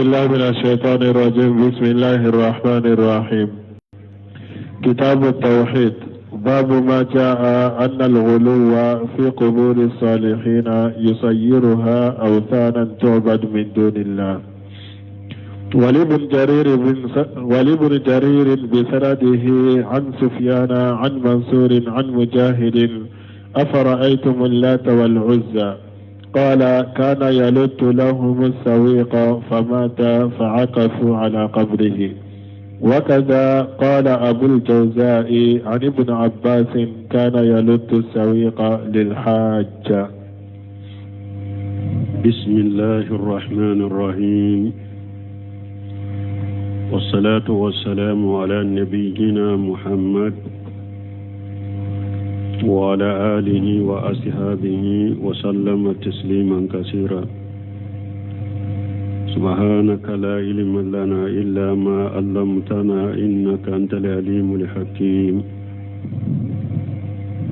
بالله من الشيطان الرجيم بسم الله الرحمن الرحيم كتاب التوحيد باب ما جاء أن الغلو في قبور الصالحين يصيرها أوثانا تعبد من دون الله ولابن جرير بن ولابن جرير بسنده عن سفيان عن منصور عن مجاهد أفرأيتم اللات والعزى قال كان يلت لهم السويق فمات فعكفوا على قبره وكذا قال أبو الجوزاء عن ابن عباس كان يلت السويق للحاج بسم الله الرحمن الرحيم والصلاة والسلام على نبينا محمد وعلى آله وأصحابه وسلم تسليما كثيرا سبحانك لا علم لنا إلا ما علمتنا إنك أنت العليم الحكيم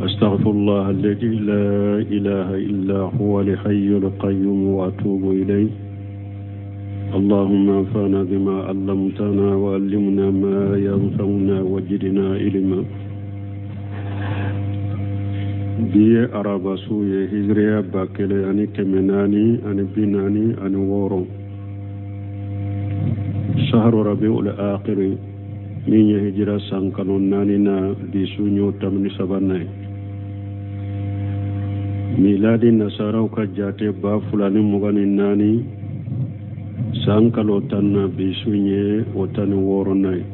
أستغفر الله الذي لا إله إلا هو الحي القيوم وأتوب إليه اللهم انفعنا بما علمتنا وعلمنا ما ينفعنا وجدنا علما bi ye araba su ye hijiriya 1446 saharo rabiul akhiri min ye hijira san kalo naani na bi su y'o 13nan ye miladi nasaraw ka jate 2024 san kalo 10 na bi su ye o 16nan ye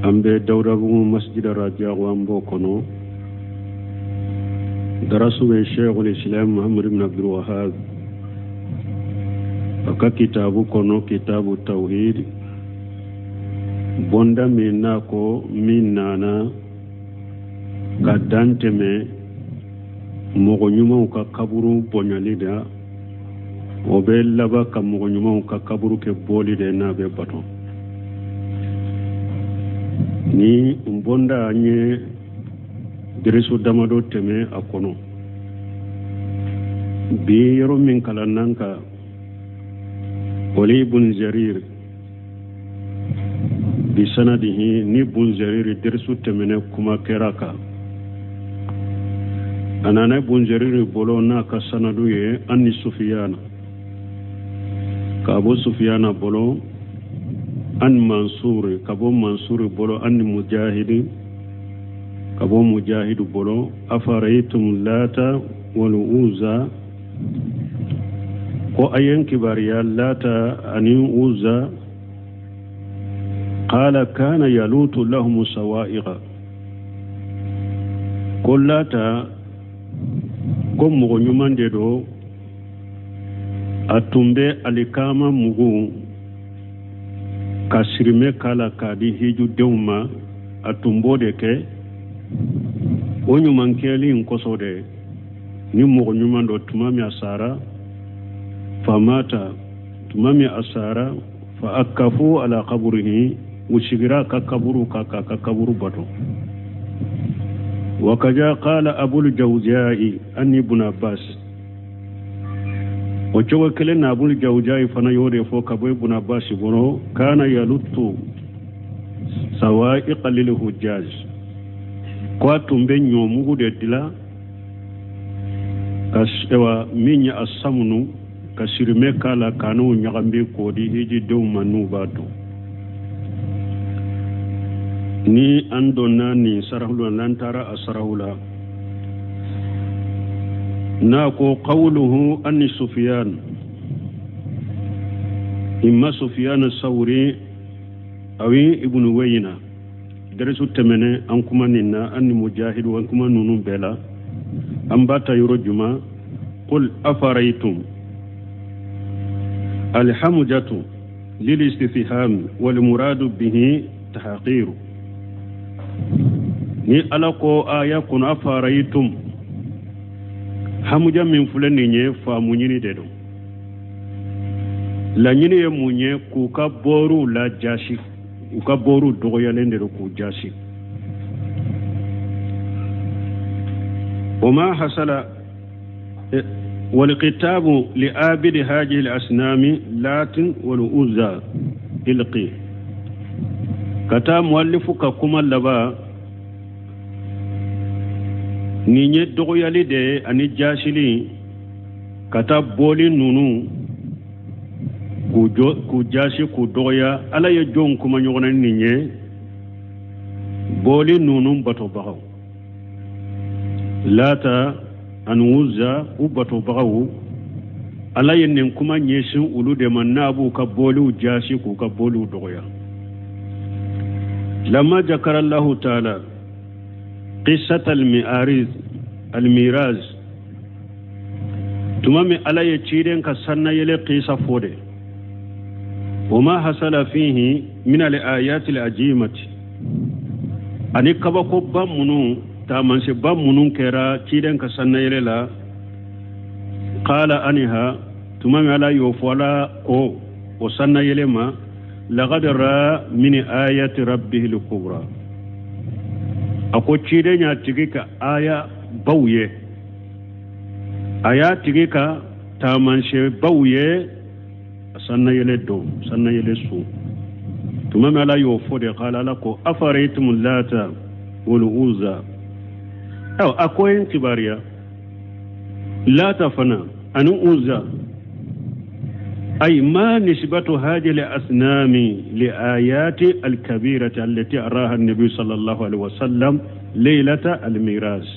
an bɛ dawudabugu masjida rajago an b'o kɔnɔ darasu bɛ sheikhul islam muhammad ibn abdul wahab a ka kitabu kɔnɔ kitabu tawhid bonda min n'a ko min nana ka dan tɛmɛ mɔgɔ ɲumanw ka kaburu bonyali da o bɛ laban ka mɔgɔ ɲumanw ka kaburu kɛ bɔli de n'a bɛ bato ni n bonda an ye derisu damadɔ tɛmɛ a kɔnɔ bi yɔrɔ min kalanna ka wali ibn jarir bi sanadihi ni bun jariri derisu tɛmɛnɛ kuma kɛra kan a nana bun jariri bolo n'a ka sanadu ye an ni sufiyana ka bɔ sufiyana bolo an mansuri ka bɔ mansuri bolo an ni mujahidi ka bɔ mujahidu bolo afaraitum lata wal uza ko a ye n kibaruya lata ani uza qala kana yalutu lahum sawa'iqa ko lata ko mɔgɔ ɲuman de don a tun bɛ alikama mugu ka sirimɛ k'a la k'a di hijudenw ma a tun b'o de kɛ o ɲuman kɛli in kosɔn de ni mɔgɔ ɲuman don tuma min a sara famata tuma min a sara fa akafu ala kaburihi u sigira a ka kaburu kan k'a ka kaburu bato wa kaja qala abul jawzai an ibn abbas o cogo kelen na abul jawzai fana y'o de fɔ ka bɔ ibn abbas bolo kana yalutu sawa'iqa lil hujjaj ko a tun bɛ ɲɔmugu de dilan ka wa min ye a samunu ka sirimɛ k'a la k'a n'o ɲagami k'o di hijidenw ma n'u b'a dun ni an donna nin sarahu la n'an taara a sarahu la n'a ko qawluhu anni sufiyan imma sufiyan sawri awi ibnu wayna darisu tɛmɛnɛ an kuma nin na an ni mujahidu an kuma ninnu bɛɛ la an b'a ta yɔrɔ juma qul afaraytum alhamjatu lilistifham walmuradu bihi tahqiru ni ala ko aya kɔnɔ afaraytum hamuja min filɛ nin ye faamu ɲini de don laɲini ye mun ye k'u ka bɔriw lajasi u ka bɔriw dɔgɔyalen de don k'u jasi o ma hasala Walkitabu li abidi hajihi al-asnami latin wal uzza ilqi. Ka taa muallifu ka kuma laban, nin ye dɔgɔyali de ye ani jaasili ka taa bɔli ninnu k'u jaasi k'u dɔgɔya. Ala ye jɔnw kuma ɲɔgɔn na nin ye? Bɔli ninnu batobagaw, Lata ani Uzza, u batobagaw, Ala ye nin kuma ɲɛsin olu de ma n'a b'u ka bɔliw jaasi k'u ka bɔliw dɔgɔya. Lamma jakara Allahu taala qissata al-mi'ariz al-miraz, tuma min Ala ye ciden ka sannayɛlɛ qissa fɔ de, wa ma hasala fihi min al-ayati al-ajimati, ani kabakoba minnu, taamasiyɛnba minnu kɛra ciden ka sannayɛlɛ la. Qala anha, tuma min Ala y'o fɔ, Ala ko o sannayɛlɛ ma, laqad ra min ayati rabbihi al-kubra, a ko ciden y'a tigi ka aya baw ye, a y'a tigi ka taamasiyɛnbaw ye sannayɛlɛ don, sannayɛlɛ su. Tuma min Ala y'o fɔ de, qala, Ala ko, afaraytum lata wal uzza, aw a ko ye kibaruya Lata fana ani Uzza, ay ma nisbatu hadhihi al-asnami li ayati al-kabirati allati araha an-nabi sallallahu alaihi wasallam laylata al-miras.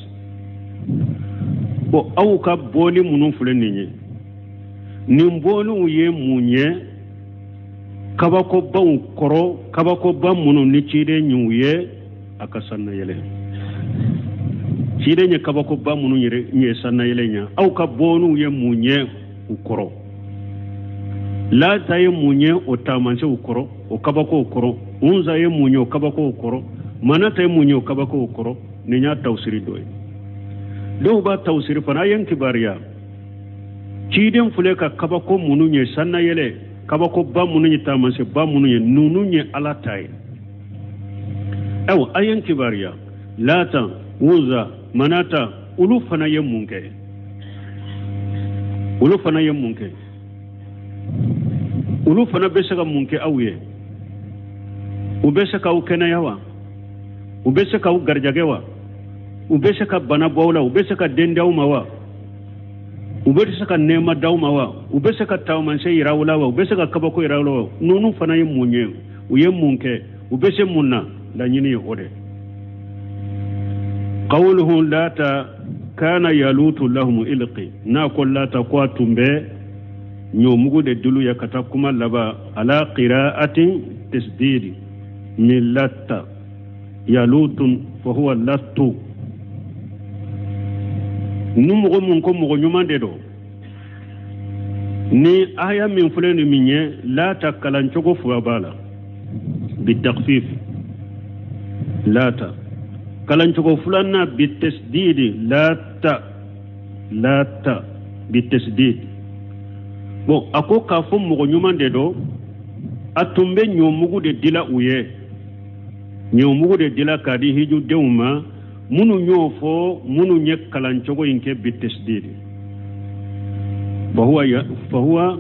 Bon, aw ka bɔli minnu filɛ nin ye, nin bɔliw ye mun ye kabakobaw kɔrɔ, kabakoba minnu ni ciden y'u ye a ka sannayɛlɛ? Ciden ye kabakoba minnu yɛrɛ ye sannayɛlɛ ɲɛ, aw ka bɔliw ye mun ye u kɔrɔ? Lata ye mun ye o taamasiyɛnw kɔrɔ, o kabakow kɔrɔ? Unza ye mun ye o kabakow kɔrɔ? Manata ye mun ye o kabakow kɔrɔ? Nin y'a tawsiri dɔ ye. Dɔw b'a tawsiri fana, a ye n kibaruya ciden filɛ ka kabako minnu ye sannayɛlɛ, kabakoba minnu ye, taamasiyɛnba minnu ye, ninnu ye Ala ta ye. Ayiwa, a ye n kibaruya Lata, Uza, Manata, olu fana ye mun kɛ? Olu fana ye mun kɛ? Olu fana bɛ se ka mun kɛ aw ye? U bɛ se k'aw kɛnɛya wa? U bɛ se k'aw garijɛgɛ wa? U bɛ se ka bana bɔ aw la? U bɛ se ka den d'aw ma wa? U bɛ se ka nɛɛma d'aw ma wa? U bɛ se ka taamasiyɛn yira aw la wa? U bɛ se ka kabako yira aw la wa? Ninnu fana ye mun ye? U ye mun kɛ? U bɛ se mun na? Laɲini ye o de. Qawluhu lata kana yalutu lahum ilqi, n'a ko Lata ko a tun bɛ ɲɔmugu de dulu ye ka taa kuma laban, ala qira'atin tasdidi min latta yalutun fa huwa lattu. Ni mɔgɔ mun ko mɔgɔ ɲuman de don, ni aya min filɛ nin min ye, Lata kalancogo fila b'a la, bitakfif Lata, kalancogo filanan bitasdidi Lata, Lata bitasdid. Bon, a ko k'a fɔ mɔgɔ ɲuman de don, a tun bɛ ɲɔmugu de dila u ye, ɲɔmugu de dila k'a di hijudenw ma. Minnu y'o fɔ, minnu ye kalancogo in kɛ bitasdidi, fahuwa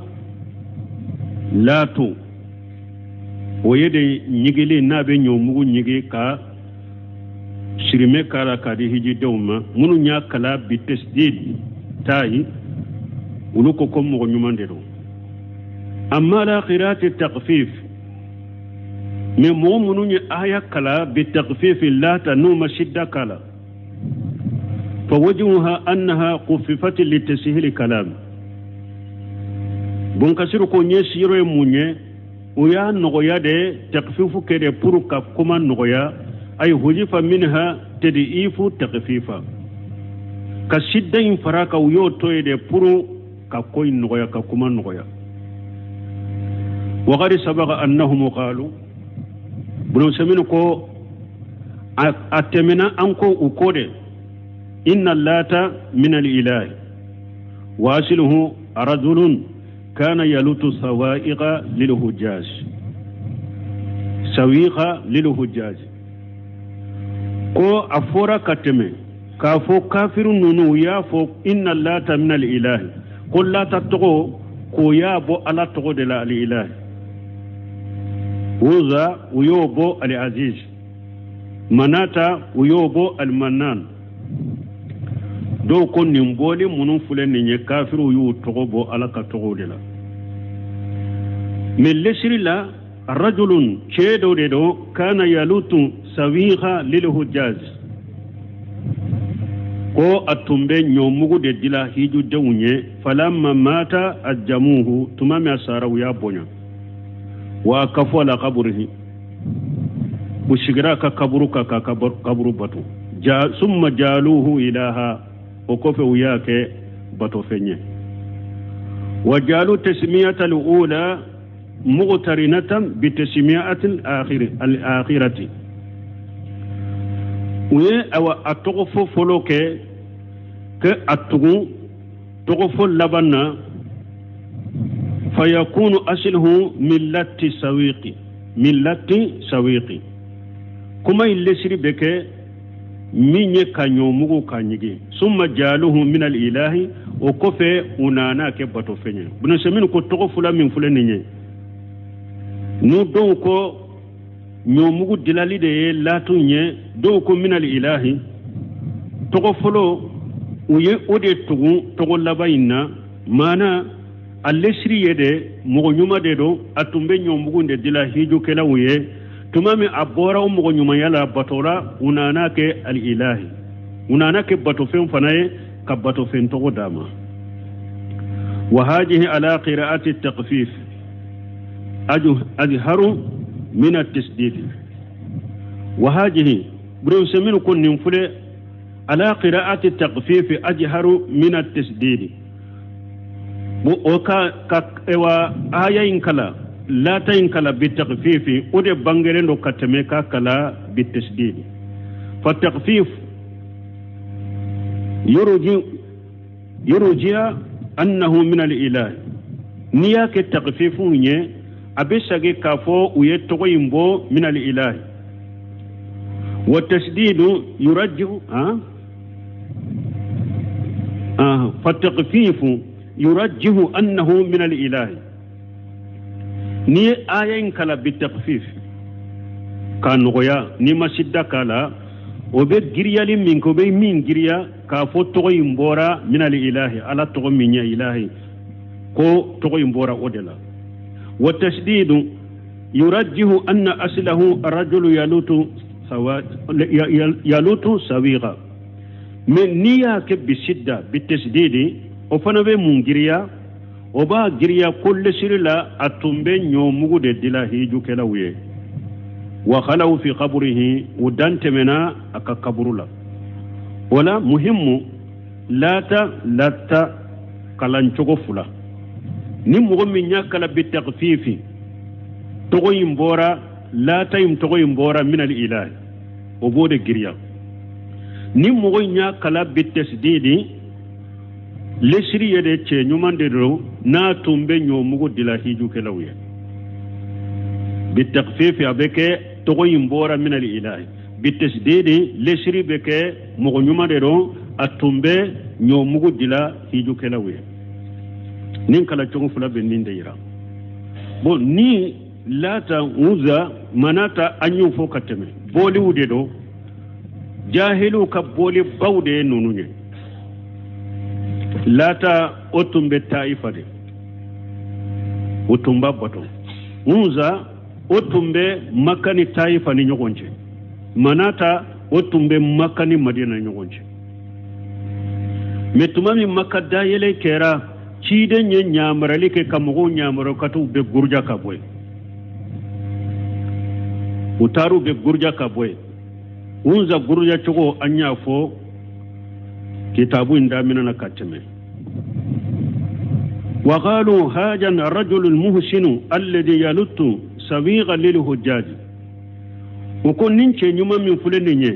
latu, o ye de ɲigili n'a bɛ ɲɔmugu ɲigi ka sirimɛ k'a la k'a di hijidenw ma. Minnu y'a kala bitasdid tayi, olu ko ko mɔgɔ ɲuman de don. Amma ala qira'ati takhfif, mais mɔgɔ minnu ye aya kala bitakfif Lata, n'u ma sidda kala, fa wajhuha annaha khuffifat litashili kalam. Bonkasiru ko ɲɛsiyɔrɔ ye mun ye? O y'a nɔgɔya de, takfifu kɛ de pour ka kuma nɔgɔya. Ay hujifa minha tad'ifu takfifa, ka sidda in fara kan, u y'o to yen de pour ka ko in nɔgɔya, ka kuma nɔgɔya. Waqad sabaqa annahum qalu, Ibn Usaymin ko a tɛmɛna an ko u ko de, inna lata min al-ilahi wa asluhu rajulun kana yalutu sawa'iqa lil hujjaj, sawiqa lil hujjaj. Ko a fɔra ka tɛmɛ k'a fɔ kafiru ninnu u y'a fɔ inna lata min al-ilahi, Ko lata tɔgɔ k'o y'a bɔ ala tɔgɔ de la alilahi uza u y'o bɔ aliaziz manata u y'o bɔ alimanan dɔw ko nin bɔli minnu filɛ nin ye kafiriw y'u tɔgɔ bɔ ala ka tɔgɔw de la mɛ lesiri la rajulun cɛ dɔ de don kana yalutu sawiha lilhujjaj ko a tun bɛ ɲɔmugu de dila hijudenw ye falamma mata ajamuhu tuma min a sara u y'a bonya wa kafu ala kaburihi u sigira a ka kaburu kan k'a ka kaburu bato summa jaluhu ilaha o kɔfɛ u y'a kɛ batofɛn ye wa jalu tasmiyata al-ula muqtarinatan bi tasmiyati al-akhirati u ye awa a tɔgɔ fɔ fɔlɔ kɛ kɛ a tugu tɔgɔ fɔ laban na fayakunu asluhu millati sawiqi millati sawiqi kuma in lesiri bɛ kɛ min ye ka ɲɔmugu ka ɲigin summa jaluhu min al ilahi o kɔfɛ u nana kɛ batofɛn ye Ibn Usaymin ko tɔgɔ fila min filɛ nin ye n'u dɔw ko ɲɔmugu dilali de ye latu ye dɔw ko min al ilahi tɔgɔ fɔlɔ u ye o de tugu tɔgɔ laban in na maana a lesiri ye de mɔgɔ ɲuman de don a tun bɛ ɲɔmugu de dila hijukɛlaw ye tuma min a bɔra o mɔgɔ ɲumanya la bato la u nana kɛ alilahi u nana kɛ batofɛn fana ye ka batofɛn tɔgɔ d'a ma wa hajihi ala qira'ati taqfif azharu min at-tasdid wa hajihi Ibn Usaymin ko nin filɛ ala qira'ati taqfif azharu min at-tasdid o ka ka ewa aya in kala lata in kala bi taqfifi o de bangelen do ka tɛmɛ ka kala bi tasdid fa taqfif yurjiya annahu min al ilah n'i y'a kɛ taqfifu ye a bɛ sagi k'a fɔ u ye tɔgɔ in bɔ min al ilah wa tasdidu yurajjihu fa taqfifu yurajjihu annahu min al ilah ni ye aya in kala bi taqfif k'a nɔgɔya n'i ma sidda k'a la o bɛ giriyali min kɛ o bɛ min giriya k'a fɔ tɔgɔ in bɔra min al ilahi ala tɔgɔ min ye ilahi ko tɔgɔ in bɔra o de la wa tasdidu yurajjihu anna aslahu rajulu yalutu sawiqa mais n'i y'a kɛ bi sidda bi tasdidi o fana bɛ mun giriya o b'a giriya ko lesiri la a tun bɛ ɲɔmugu de dila hijukɛlaw ye wa khalaw fi qabrihi u dan tɛmɛna a ka kaburu la o la muhimmu lata lata kalancogo fila ni mɔgɔ min y'a kala bi taqfifi tɔgɔ in bɔra lata in tɔgɔ in bɔra min al ilahi o b'o de giriya ni mɔgɔ in y'a kala bi tasdidi lesiri ye de cɛ ɲuman de don n'a tun bɛ ɲɔmugu dila hijukɛlaw ye bi taqfifi a bɛ kɛ tɔgɔ in bɔra min al ilahi bi tasdidi lesiri bɛ kɛ mɔgɔ ɲuman de don a tun bɛ ɲɔmugu dila hijukɛlaw ye nin kalancogo fila bɛ nin de yira bon ni lata uza manata an y'o fɔ ka tɛmɛ bɔliw de don jahiliw ka bɔli baw de ye ninnu ye lata o tun bɛ taifa de o tun b'a bato uza o tun bɛ maka ni taifa ni ɲɔgɔn cɛ manata o tun bɛ maka ni madina ni ɲɔgɔn cɛ mɛ tuma min maka dayɛlɛ kɛra ciden ye ɲamarali kɛ ka mɔgɔw ɲamara ka t'u bɛ guruja ka bɔ yen u taar'u bɛ guruja ka bɔ yen unza guruja cogo an y'a fɔ kitabu in daminɛ na ka tɛmɛ wa qalu hajan arrajulu almuhsinu alladhi yaluttu sawiqa lilhujjaj u ko nin cɛ ɲuman min filɛ nin ye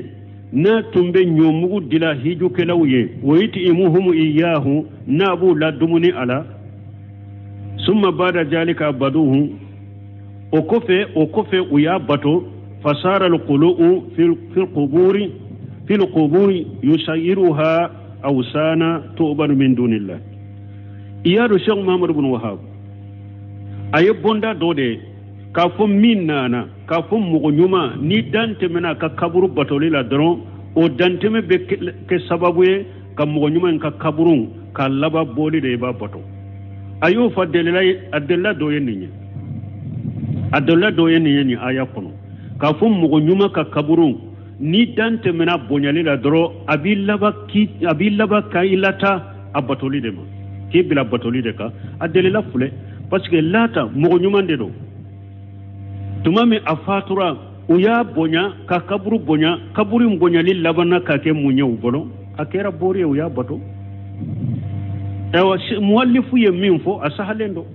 n'a tun bɛ ɲɔmugu dila hijukɛlaw ye wa yutimuhum iyahu n'a b'u la dumuni a la summa bada jalika abaduhu o kɔfɛ u y'a bato fasara alqulu'u fil quburi yusayiruha awsana tu'badu min dunillah I y'a dɔn, Sheikh Muhammadu bin Wahab a ye bonda dɔ de ye k'a fɔ min nana k'a fɔ mɔgɔ ɲuman ni dan tɛmɛna a ka kaburu batoli la dɔrɔn, o dantɛmɛ bɛ kɛ sababu ye ka mɔgɔ ɲuman in ka kaburu k'a laban bɔli de, i b'a bato. A y'o fɔ, a delila dɔ ye nin ye, a delila dɔ ye nin ye nin aya kɔnɔ, k'a fɔ mɔgɔ ɲuman ka kaburu ni dan tɛmɛna bonyali la dɔrɔn, a b'i laban ka i lata a batoli de ma, k'i bila batoli de kan. A delila filɛ, parce que Lata mɔgɔ ɲuman de don. Tuma min a fatura, u y'a bonya ka kaburu bonya. Kaburu in bonyali labanna ka kɛ mun ye u bolo? A kɛra bori ye, u y'a bato. Ayiwa, muwalifu ye min fɔ, a sahalen don.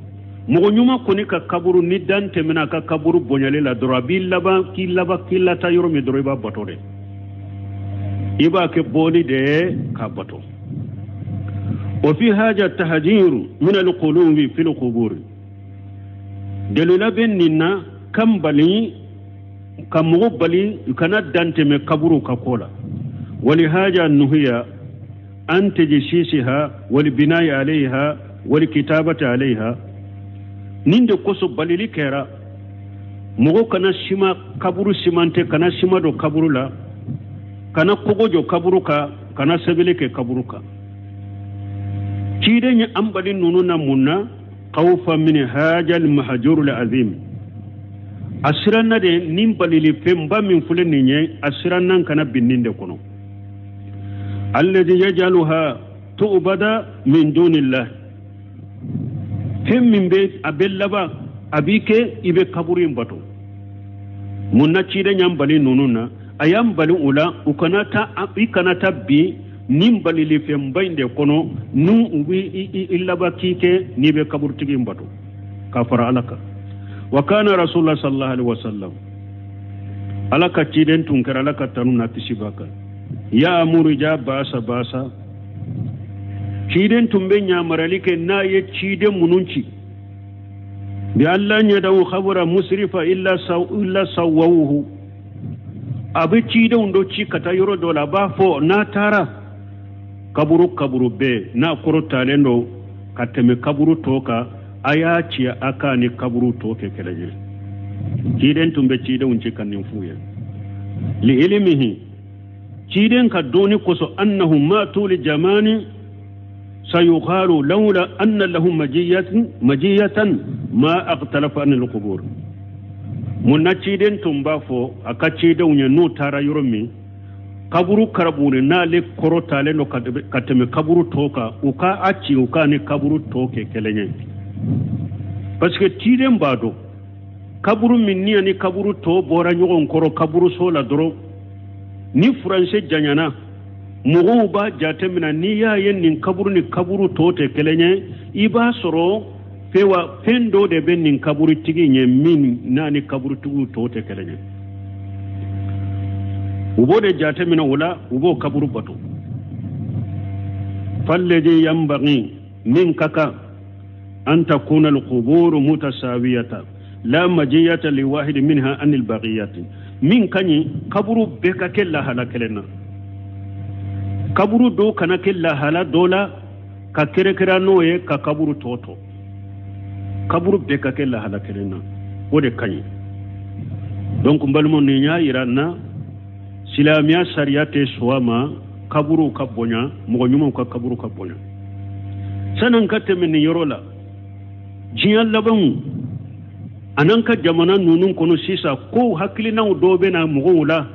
Mɔgɔ ɲuman kɔni ka kaburu, ni dan tɛmɛna a ka kaburu bonyali la dɔrɔn, a b'i laban k'i laban k'i lata yɔrɔ min dɔrɔn, i b'a bato de, i b'a kɛ bɔli de ye k'a bato. Wa fi haja tahjiru min alqulubi fi alqubur, dalila bɛ nin na kan bali ka mɔgɔ bali kana dan tɛmɛ kaburu ka ko la. Walihaja nuhiya an tajsisiha walbinai alayha walkitabati alayha. Nin de kosɔn balili kɛra mɔgɔ kana sima kaburu simante, kana sima don kaburu la, kana kogo jɔ kaburu kan, kana sɛbɛnni kɛ kaburu kan. Ciden ye an bali ninnu na mun na? Khawfa min hajal mahjur al azim. A siranna de nin balili fɛnba min filɛ nin ye, a siranna kana bin nin de kɔnɔ. Alladhi yajaluha tu'bada min dunillah, fɛn min bɛ a bɛ laban a b'i kɛ i bɛ kaburu in bato. Mun na ciden y'an bali ninnu na? A y'an bali u la u kana taa, i kana taa bin nin balili fɛnba in de kɔnɔ, n'u u bɛ i laban k'i kɛ n'i bɛ kaburutigi in bato ka fara Ala kan. Wa kana rasulullah sallallahu alaihi wasallam, Ala ka ciden tun kɛra, Ala ka tanu n'a kisi b'a kan, ya'muru ja basa basa, ciden tun bɛ ɲamarali kɛ n'a ye ciden minnu ci, bi alla yadawu khabara musrifa illa saw illa sawawuhu. A bɛ cidenw dɔ ci ka taa yɔrɔ dɔ la, a b'a fɔ n'a taara kaburu kaburu bɛɛ n'a kɔrɔ talen don ka tɛmɛ kaburu tɔ kan, a y'a ci a k'a ni kaburu tɔ kɛ kelen ye. Ciden tun bɛ cidenw ci ka nin f'u ye. Li ilmihi, ciden ka dɔnni kosɔn, annahu ma tuli jamani sayuqalu lawla anna lahum majiyatan ma aqtalafa an alqubur. Mun na ciden tun b'a fɔ a ka cidenw ye n'u taara yɔrɔ min kaburu karabuni n'ale kɔrɔ talen don ka tɛmɛ kaburu tɔ kan, u ka a ci u k'a ni kaburu tɔ kɛ kelen ye? Parce que ciden b'a dɔn kaburu min ni ani kaburu tɔ bɔra ɲɔgɔn kɔrɔ kaburuso la dɔrɔn, ni furancɛ janyana, mɔgɔw b'a jateminɛ. N'i y'a ye nin kaburu ni kaburu tɔ tɛ kelen ye, i b'a sɔrɔ fewa fɛn dɔ de bɛ nin kaburutigi ye min n'a ni kaburutigiw tɔ tɛ kelen ye. U b'o de jateminɛ, o la u b'o kaburu bato. Falladi yanbaghi, min ka kan, an takuna alquburu mutasawiyata la majiyata liwahid minha anil baqiyati. Min ka ɲi, kaburu bɛɛ ka kɛ lahala kelen na, kaburu dɔw kana kɛ lahala dɔ la ka kɛrɛkɛrɛ n'o ye ka kaburu tɔ to. Kaburu bɛɛ ka kɛ lahala kelen na, o de ka ɲi. Donc n balimaw, nin y'a yira n na silamɛya sariya tɛ sɔn a ma kaburuw ka bonya, mɔgɔ ɲumanw ka kaburu ka bonya. Sanni n ka tɛmɛ nin yɔrɔ la, diɲɛ labanw an'an ka jamana ninnu kɔnɔ sisan, ko hakilinaw dɔw bɛ na mɔgɔw la,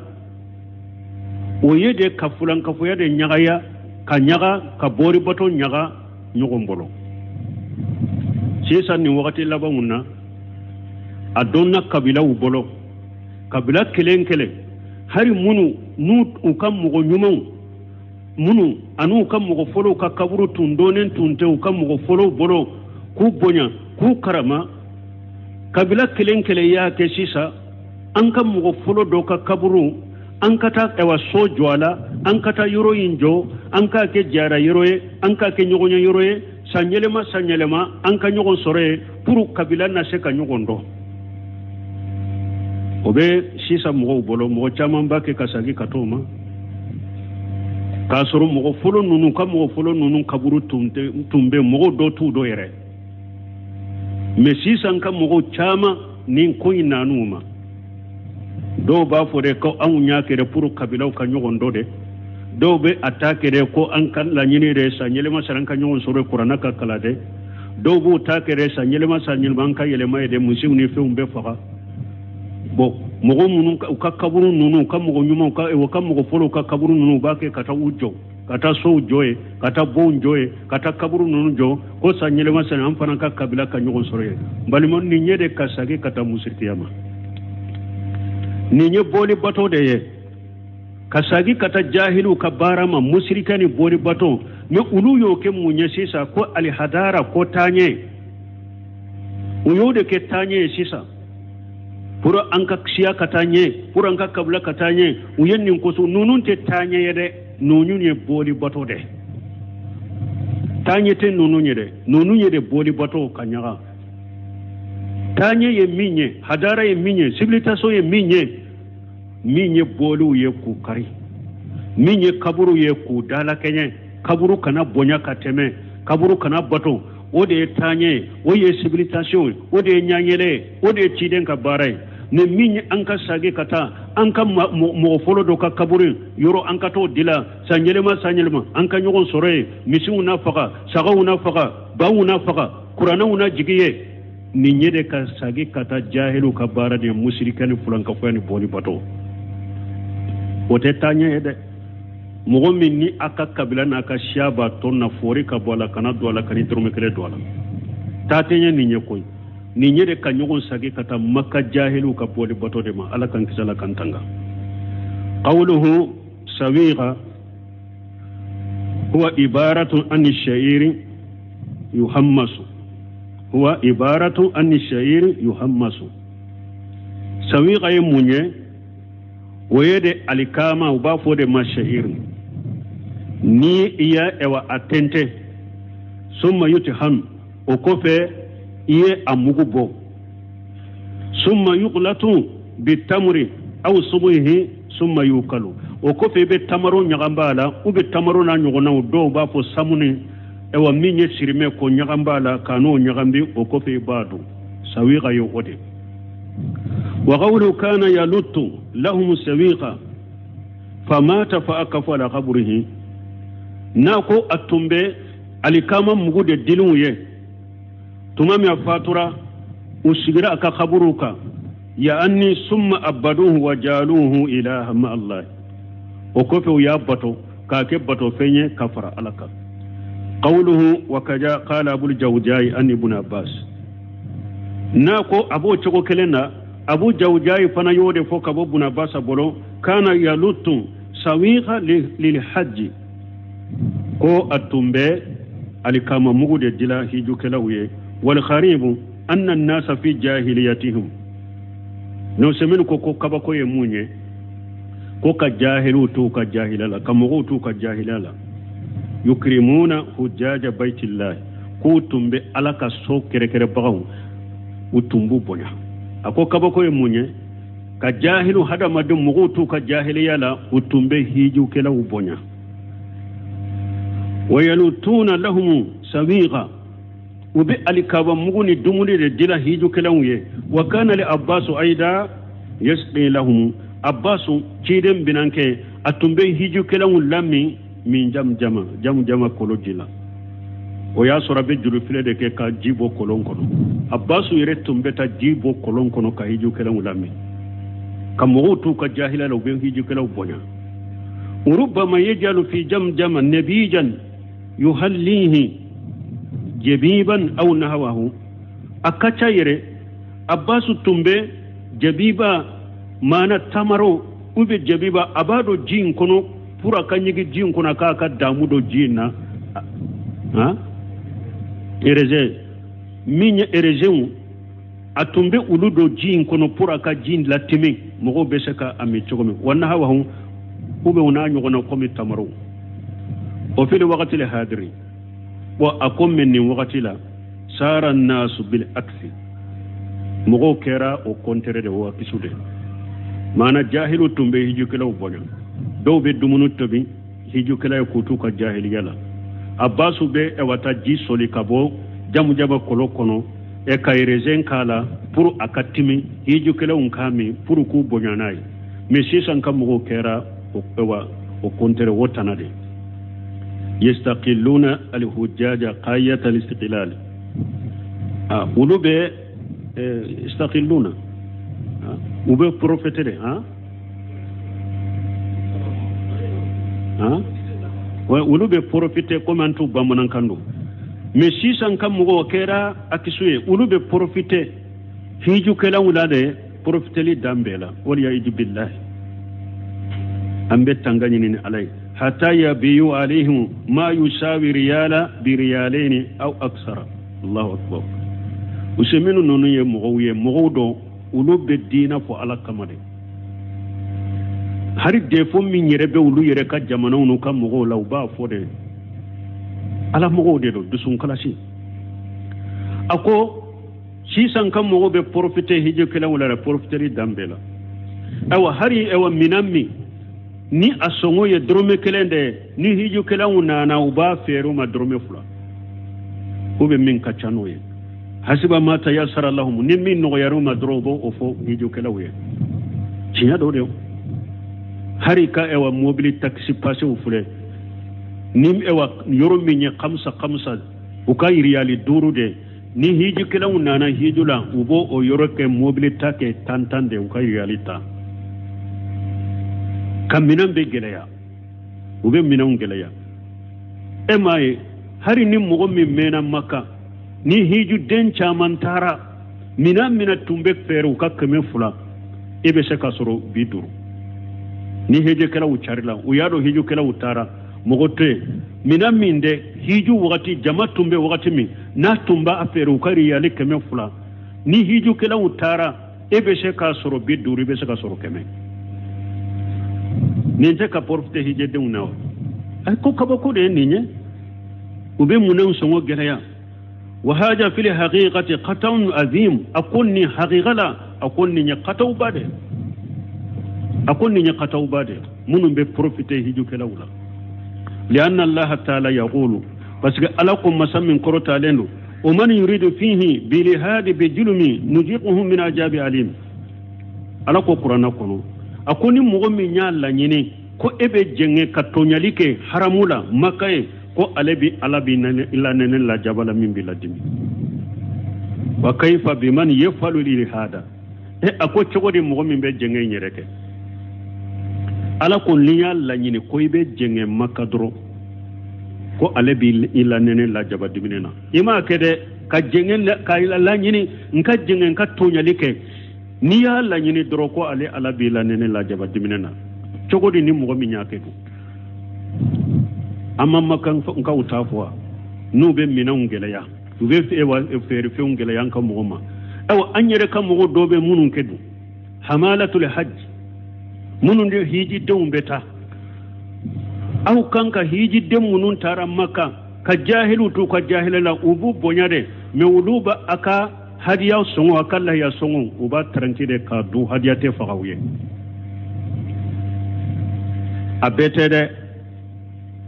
o ye de ka fulankafoya de ɲagaya ka ɲaga ka bɔribato ɲaga ɲɔgɔn bolo. Sisan nin wagati labanw na, a dɔnna kabilaw bolo, kabila kelen kelen, hali minnu n'u u ka mɔgɔ ɲumanw minnu an'u ka mɔgɔ fɔlɔw ka kaburu tun dɔnnen tun tɛ u ka mɔgɔ fɔlɔw bolo k'u bonya k'u karama, kabila kelen kelen y'a kɛ sisan an ka mɔgɔ fɔlɔ dɔ ka kaburu, an ka taa ɛwa so jɔ a la, an ka taa yɔrɔ in jɔ, an k'a kɛ jara yɔrɔ ye, an k'a kɛ ɲɔgɔnye yɔrɔ ye, san yɛlɛma san yɛlɛma an ka ɲɔgɔn sɔrɔ yen pour kabila na se ka ɲɔgɔn dɔn. O bɛ sisan mɔgɔw bolo, mɔgɔ caman b'a kɛ ka segin ka t'o ma. K'a sɔrɔ mɔgɔ fɔlɔ ninnu ka mɔgɔ fɔlɔ ninnu kaburu tun bɛ mɔgɔw dɔ t'u dɔn yɛrɛ. Mais sisan ka mɔgɔw caman nin ko in nan'u ma. Dɔw b'a fɔ de ko anw y'a kɛ de pour kabilaw ka ɲɔgɔn dɔn de. Dɔw bɛ a ta kɛ de ko an ka laɲini de san yɛlɛma san an ka ɲɔgɔn sɔrɔ kuranna ka kalan de. Dɔw b'u ta kɛ de san yɛlɛma san yɛlɛma an ka yɛlɛma ye de misiw ni fɛnw bɛ faga. Bon mɔgɔ minnu u ka kaburu ninnu u ka mɔgɔ ɲumanw ka u ka mɔgɔ fɔlɔw ka kaburu ninnu u b'a kɛ ka taa u jɔ ka taa sow jɔ yen ka taa bonw jɔ yen ka taa kaburu ninnu jɔ ko san yɛlɛma san an fana ka kabila ka ɲɔgɔn sɔrɔ yen. Balima nin ye de ka segin ka taa musirikiya ma. Nin ye boli bato de ye ka segin ka taa jahiliw ka baara ma musirika ni boli bato. Mais olu y'o kɛ mun ye sisan ko alihadara ko taaɲɛ u y'o de kɛ taaɲɛ ye sisan pour an ka siya ka taa ɲɛ pour an ka kabila ka taa ɲɛ u ye nin kosɔn ninnu tɛ taaɲɛ ye dɛ ninnu ye boli bato de taaɲɛ tɛ ninnu ye dɛ ninnu ye de boli bato ka ɲaga taaɲɛ ye min ye hadara ye min ye civilisation ye min ye min ye boliw ye k'u kari min ye kaburu ye k'u dalakɛɲɛ kaburu kana bonya ka tɛmɛ kaburu kana bato o de ye taaɲɛ ye o ye civilisation ye o de ye ɲaɲɛlɛ ye o de ye ciden ka baara ye. Mais min ye an ka sagi ka taa an ka mɔgɔ fɔlɔ dɔ ka kaburu yɔrɔ an ka t'o dila san yɛlɛma san yɛlɛma an ka ɲɔgɔn sɔrɔ yen misiw na faga sagaw na faga baw na faga kuranɛw na jigi ye nin ye de ka sagi ka taa jahiliw ka baara de ye musirikɛ ni fulankafoya ni bɔli bato o tɛ taaɲɛ ye dɛ. Mɔgɔ min ni a ka kabila n'a ka siya b'a tɔn na fɔri ka bɔ a la kana don a la ka ni dɔrɔmɛ kelen don a la taa tɛ ɲɛ nin ye koyi. Nin ye de ka ɲɔgɔn sagi ka taa maka jahiliw ka bɔli bato de ma. Ala k'an kisi ala k'an tanga. Qawluhu sawiqa huwa ibaratun an shairi yuhammasu huwa ibaratun an shairi yuhammasu. Sawiqa ye mun ye? O ye de alikama u b'a fɔ de ma shairi ni i y'a ɛwa a tɛntɛn summa yutiham o kɔfɛ i ye a mugu bɔ summa yuqlatu bitamri aw subuhi summa yukalu o kɔfɛ i bɛ tamaro ɲagamba a la u bɛ tamaro n'a ɲɔgɔnnaw dɔw b'a fɔ samuni ɛwa min ye sirimɛ ko ɲagamba a la k'a n'o ɲagambi o kɔfɛ i b'a dun. Sawiqa ye o de. Wa qawlu kana yaluttu lahum sawiqa famata fa akafu ala qabrihi n'a ko a tun bɛ alikama mugu de dilenw ye tuma min a fatura u sigira a ka kaburu kan yaani summa abaduhu wa jaluhu ilaha ma allah o kɔfɛ u y'a bato k'a kɛ bato fɛn ye ka fara ala kan. Qawluhu wa kaja qala abul jawjayi an ibn abbas n'a ko a b'o cogo kelen na abu jawjayi fana y'o de fɔ ka bɔ bun abbas bolo kana yaluttu sawiqa lil hajji ko a tun bɛ alikama mugu de dila hijukɛlaw ye. Wal kharibu anna an-nasa fi jahiliyatihim n'o sɛmɛni ko ko kabako ye mun ye ko ka jahiliw t'u ka jahiliya la ka mɔgɔw t'u ka jahiliya la yukrimuna hujjaja baitillahi k'u tun bɛ ala ka so kɛrɛkɛrɛbagaw u tun b'u bonya. A ko kabako ye mun ye ka jahiliw hadamaden mɔgɔw t'u ka jahiliya la u tun bɛ hijukɛlaw bonya. Wa yalutuna lahum sawiqa u bɛ alikaba mugu ni dumuni de dila hijukɛlaw ye. Wa kana li abbasu aida yasqi lahum abbasu ciden binankɛ a tun bɛ hijukɛlaw lamin min jamjama jamjama kolo ji la. O y'a sɔrɔ a bɛ jurufilɛ de kɛ ka ji bɔ kolon kɔnɔ. Abbasu yɛrɛ tun bɛ taa ji bɔ kolon kɔnɔ ka hijukɛlaw lamin ka mɔgɔw t'u ka jahiliya la u bɛ hijukɛlaw bonya. Rubama yajalu fi jamjama nabijan yuhallihi jabiban aw nahawahu a ka ca yɛrɛ abbasu tun bɛ jabiba maana tamaro u bɛ jabiba a b'a don ji in kɔnɔ pour a ka ɲigi ji in kɔnɔ k'a ka damu don ji in na. Han ereze min ye erezew a tun bɛ olu don ji in kɔnɔ pour a ka ji in latɛmɛ mɔgɔw bɛ se ka a min cogo min. Wa nahawahu u bɛ u n'a ɲɔgɔnna komi tamaro o fili wagati le hadiri wa a ko mɛ nin wagati la sara nasu bil aksi mɔgɔw kɛra o kɔntere de o kisu de maana jahiliw tun bɛ hijukɛlaw bonya. Dɔw bɛ dumuni tobi hijukɛla ye k'u t'u ka jahiliya la. Abasu bɛ ɛwa taa ji soli ka bɔ jamujaba kɔlɔn kɔnɔ ɛ ka raisin k'a la pour a ka timi hijukɛlaw k'a min pour k'u bonya n'a ye. Mais sisan ka mɔgɔw kɛra ɛwa o contraire o tana de. Yastaqilluna alhujjaja qayata alistiqlal. Olu bɛ yastaqilluna u bɛ profiter de han han olu bɛ profiter komi an t'u bamanankan don. Mais sisan ka mɔgɔw kɛra akisu ye, olu bɛ profiter hijukɛlaw la de, profiteli dan bɛɛ la. Waliyaidu billahi, an bɛ tanga ɲini ni Ala ye. Hatta yabiyu alayhim ma yusawi riyala bi riyalaini aw aksara. Allahu akbar. Useminu ninnu ye mɔgɔw ye, mɔgɔw dɔn olu bɛ diinɛ fɔ Ala kama de. Hari defo min yɛrɛ bɛ olu yɛrɛ ka jamanaw n'u ka mɔgɔw la, u b'a fɔ de. Ala mɔgɔw de don, dusunkalasi. A ko sisan ka mɔgɔw bɛ profiter hijikɛlaw la, profiteli dan bɛɛ la. Ayiwa hari ɛwa minan min ni a sɔngɔ ye dɔrɔmɛ kelen de ye, ni hijikɛlaw nana u b'a feere u ma dɔrɔmɛ 2, u bɛ min ka ca n'o ye. Hasiba ma tayassara lahum, ni min nɔgɔyara u ma dɔrɔn u b'o fɔ hijikɛlaw ye. Tiɲɛ dɔ de. Hari ka ɛwa mobili takisi pasew filɛ ni ɛwa yɔrɔ min ye kamsa kamsa, u ka yiriyali 5 de. Ni hijikɛlaw nana hiju la, u b'o o yɔrɔ kɛ mobili ta kɛ 10 10 de, u ka yiriyali ta. Ka minɛn bɛ gɛlɛya, u bɛ minɛnw gɛlɛya. E m'a ye hari ni mɔgɔ min mɛnna Maka, ni hijuden caman taara, minɛn min tun bɛ feere u ka 200, e bɛ se ka sɔrɔ 50. Ni hijikɛlaw carila, u y'a dɔn hijikɛlaw taara, mɔgɔ tɛ yen. Minɛn min dɛ hiju wagati jama tun bɛ wagati min n'a tun b'a feere u ka riyali 200, ni hijukɛlaw taara e bɛ se k'a sɔrɔ 50, i bɛ se k'a sɔrɔ 100. Nin tɛ ka profiter hijidenw na wa? A ko kabako de ye nin ye. U bɛ minɛnw sɔngɔ gɛlɛya. Wa haja fil haqiqati qat'un azim. A ko nin haqiqa la, a ko nin ye qat'uba de. A ko nin ye qat'uba de. Minnu bɛ profiter hijukɛlaw la. لأن الله تعالى يقول، parce que ala ko masa min kɔrɔtalen don, o man yuridu fihi bilihadi bijulumi nujiquhu min ajabi alim. Ala ko kuranna kɔnɔ, a ko ni mɔgɔ min y'a laɲini ko e bɛ jɛngɛ ka tɔɲali kɛ haramu la Maka ye, ko ale bi Ala bi lanɛnɛ lajaba la min b'i ladimi. Wa kayfa biman yafalu lilhada. E a ko cogo di mɔgɔ min bɛ jɛngɛ in yɛrɛ kɛ? Ala ko n'i y'a laɲini ko i bɛ jɛngɛ Maka dɔrɔn, ko ale b'i lanɛnɛ lajaba diminen na. I m'a kɛ dɛ, ka jɛngɛ ka laɲini n ka jɛngɛ n ka tɔɲali kɛ. N'i y'a laɲini dɔrɔn ko ale Ala b'i lanɛnɛ lajaba diminen na. Cogo di ni mɔgɔ min y'a kɛ dun? An ma Makankaw t'a fɔ wa? N'u bɛ minɛnw gɛlɛya, u bɛ feerefɛnw gɛlɛya an ka mɔgɔ ma. Ayiwa an yɛrɛ ka mɔgɔ dɔw bɛ minnu kɛ dun? Hamalatul hajj, minnu de hijidenw bɛ taa. Aw kan ka hijiden minnu taara Maka ka jahiliw t'u ka jahiliya la, u b'u bonya dɛ, mais olu b'a a ka hadiya sɔngɔ, a ka lahiya sɔngɔ, u b'a taranti de k'a dun, hadiya tɛ faga u ye. A bɛɛ tɛ dɛ,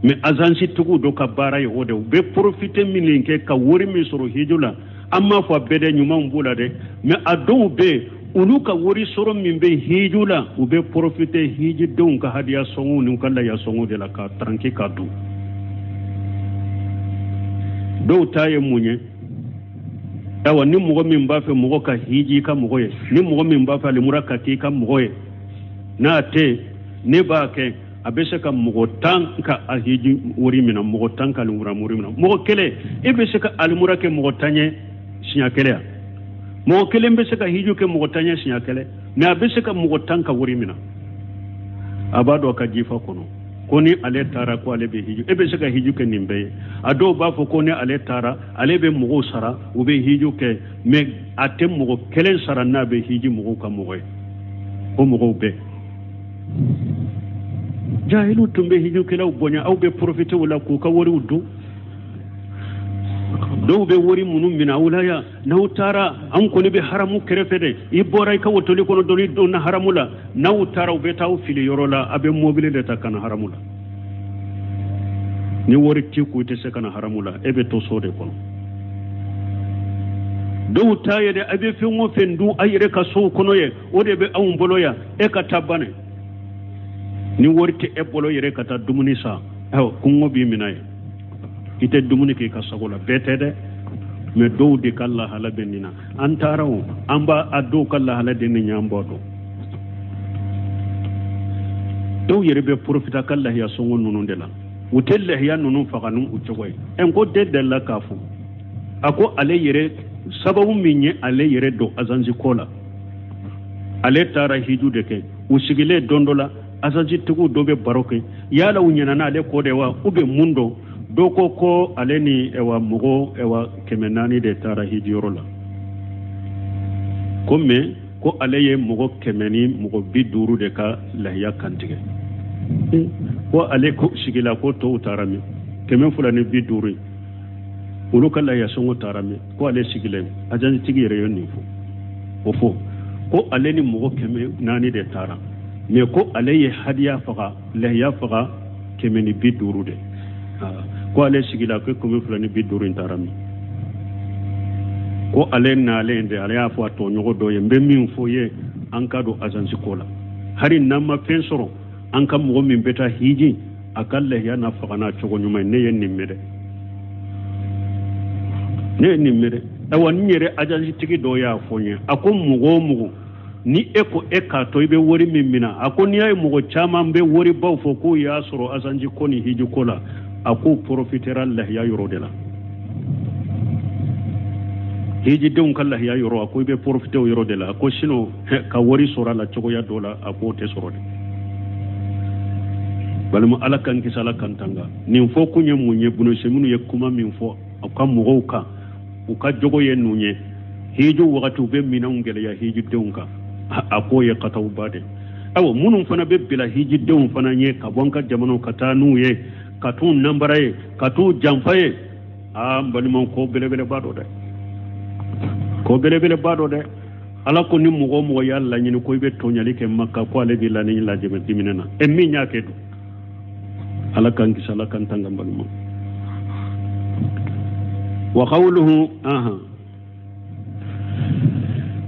mais agence tigiw dɔ ka baara ye o de. U bɛ profiter min kɛ ka wari min sɔrɔ hiju la, an m'a fɔ a bɛɛ dɛ, ɲumanw b'u la dɛ, mais a dɔw bɛ yen olu ka wari sɔrɔ min bɛ hiju la, u bɛ profiter hijidenw ka hadiya sɔngɔw n'u ka lahiya sɔngɔw de la ka taranki k'a dun. Dɔw ta ye mun ye? Ayiwa ni mɔgɔ min b'a fɛ mɔgɔ ka hiji i ka mɔgɔ ye, ni mɔgɔ min b'a fɛ alimura ka k'i ka mɔgɔ ye, n'a tɛ ne b'a kɛ, a bɛ se ka mɔgɔ 10 ka a hiji wari minɛ, mɔgɔ 10 ka alimura wari minɛ. Mɔgɔ kelen e bɛ se ka alimura kɛ mɔgɔ 10 ye siɲɛ kelen ya? Mɔgɔ kelen bɛ se ka hiju kɛ mɔgɔ 10 ye siɲɛ kelen, mais a bɛ se ka mɔgɔ 10 ka wari minɛ. A b'a dɔn a ka jifa kɔnɔ ko ni ale taara ko ale bɛ hiju, e bɛ se ka hiju kɛ nin bɛɛ ye. A dɔw b'a fɔ ko ni ale taara ale bɛ mɔgɔw sara, u bɛ hiju kɛ, mais a tɛ mɔgɔ kelen sara n'a bɛ hiji mɔgɔw ka mɔgɔ ye. O mɔgɔw bɛɛ jahiliw tun bɛ hijukɛlaw bonya, aw bɛ profiter u la k'u ka wariw dun. Dɔw bɛ wari minnu minɛ aw la yan, n'aw taara an kɔni bɛ haramu kɛrɛfɛ dɛ, i bɔra i ka wotoli kɔnɔ dɔrɔn i donna haramu la, n'aw taara u bɛ taa aw fili yɔrɔ la, a bɛ mobili de ta ka na haramu la. Ni wari t'i kun i tɛ se ka na haramu la, e bɛ to so de kɔnɔ. Dɔw ta ye dɛ, a bɛ fɛn o fɛn dun a yɛrɛ ka sow kɔnɔ ye, o de bɛ anw bolo yan, e ka taa banɛ. Ni wari tɛ e bolo yɛrɛ ka taa dumuni san, ayiwa kɔngɔ b'i minɛ ye, i tɛ dumuni kɛ i ka sago la. Bɛɛ tɛ dɛ, mais dɔw de ka lahala bɛ nin na. An taara o, an b'a a dɔw ka lahala de nin ye, an b'a dɔn. Dɔw yɛrɛ bɛ profiter ka lahiya sɔngɔ ninnu de la, u tɛ lahiya ninnu faga n'u cogo ye. Ɛ n ko den delila k'a fɔ, a ko ale yɛrɛ sababu min ye ale yɛrɛ don agence ko la, ale taara hiju de kɛ. U sigilen don dɔ la, agence tigiw dɔ bɛ baro kɛ, yala u ɲinɛna ale kɔ de wa, u bɛ mun dɔn? Dɔ ko ko ale ni ɛwa mɔgɔ ɛwa 400 de taara hijiyɔrɔ la, ko mais ko ale ye mɔgɔ 150 de ka lahiya kantigɛ. Ko ale ko sigila ko tɔw taara min, 250 olu ka lahiya sɔngɔ taara min, ko ale sigilen. Agence tigi yɛrɛ ye nin fɔ, o fɔ ko ale ni mɔgɔ 400 de taara, mais ko ale ye hadiya faga, lahiya faga 150 de. Ko ale sigila ko 250 in taara min, ko ale nalen de, ale y'a fɔ a tɔɲɔgɔn dɔ ye, n bɛ min fɔ ye, an ka don agence ko la, hali n'an ma fɛn sɔrɔ, an ka mɔgɔ min bɛ taa hiji, a ka lahiya na faga n'a cogo ɲuman ye. Ne ye nin mɛn dɛ, ne ye nin mɛn dɛ. Ayiwa, n yɛrɛ agence tigi dɔ y'a fɔ n ye, a ko mɔgɔ o mɔgɔ ni e ko e k'a to i bɛ wari min minɛ, a ko n'i y'a ye mɔgɔ caman bɛ waribaw fɔ k'u y'a sɔrɔ agence ko ni hiji ko la, a k'u profitera lahiya yɔrɔ de la. Hijidenw ka lahiya yɔrɔ, a ko i bɛ profiter o yɔrɔ de la, a ko sinon ka wari sɔrɔ a la cogoya dɔ la, a k'o tɛ sɔrɔ dɛ. Balima, ala k'an kisi, ala k'an tanga. Nin fɔ kun ye mun ye? Bunose minnu ye kuma min fɔ u ka mɔgɔw kan, u ka jogo ye nun ye, hiji wagati u bɛ minɛnw gɛlɛya hijidenw kan, a k'o ye katawba de. Ayiwa, minnu fana bɛ bila hijidenw fana ye ka bɔ an ka jamanaw ka taa n'u ye, ka t'u nanbara ye, ka t'u janfa ye, aa n balimaw, ko belebeleba dɔ dɛ, ko belebeleba dɔ dɛ. Ala ko ni mɔgɔ o mɔgɔ y'a laɲini ko i bɛ tɔɲali kɛ Maka, ko ale b'i laɲini lajɛmɛ diminɛ na. E min y'a kɛ dun? Ala k'an kisi, ala k'an tanga, n balima. Wa qawluhu aha.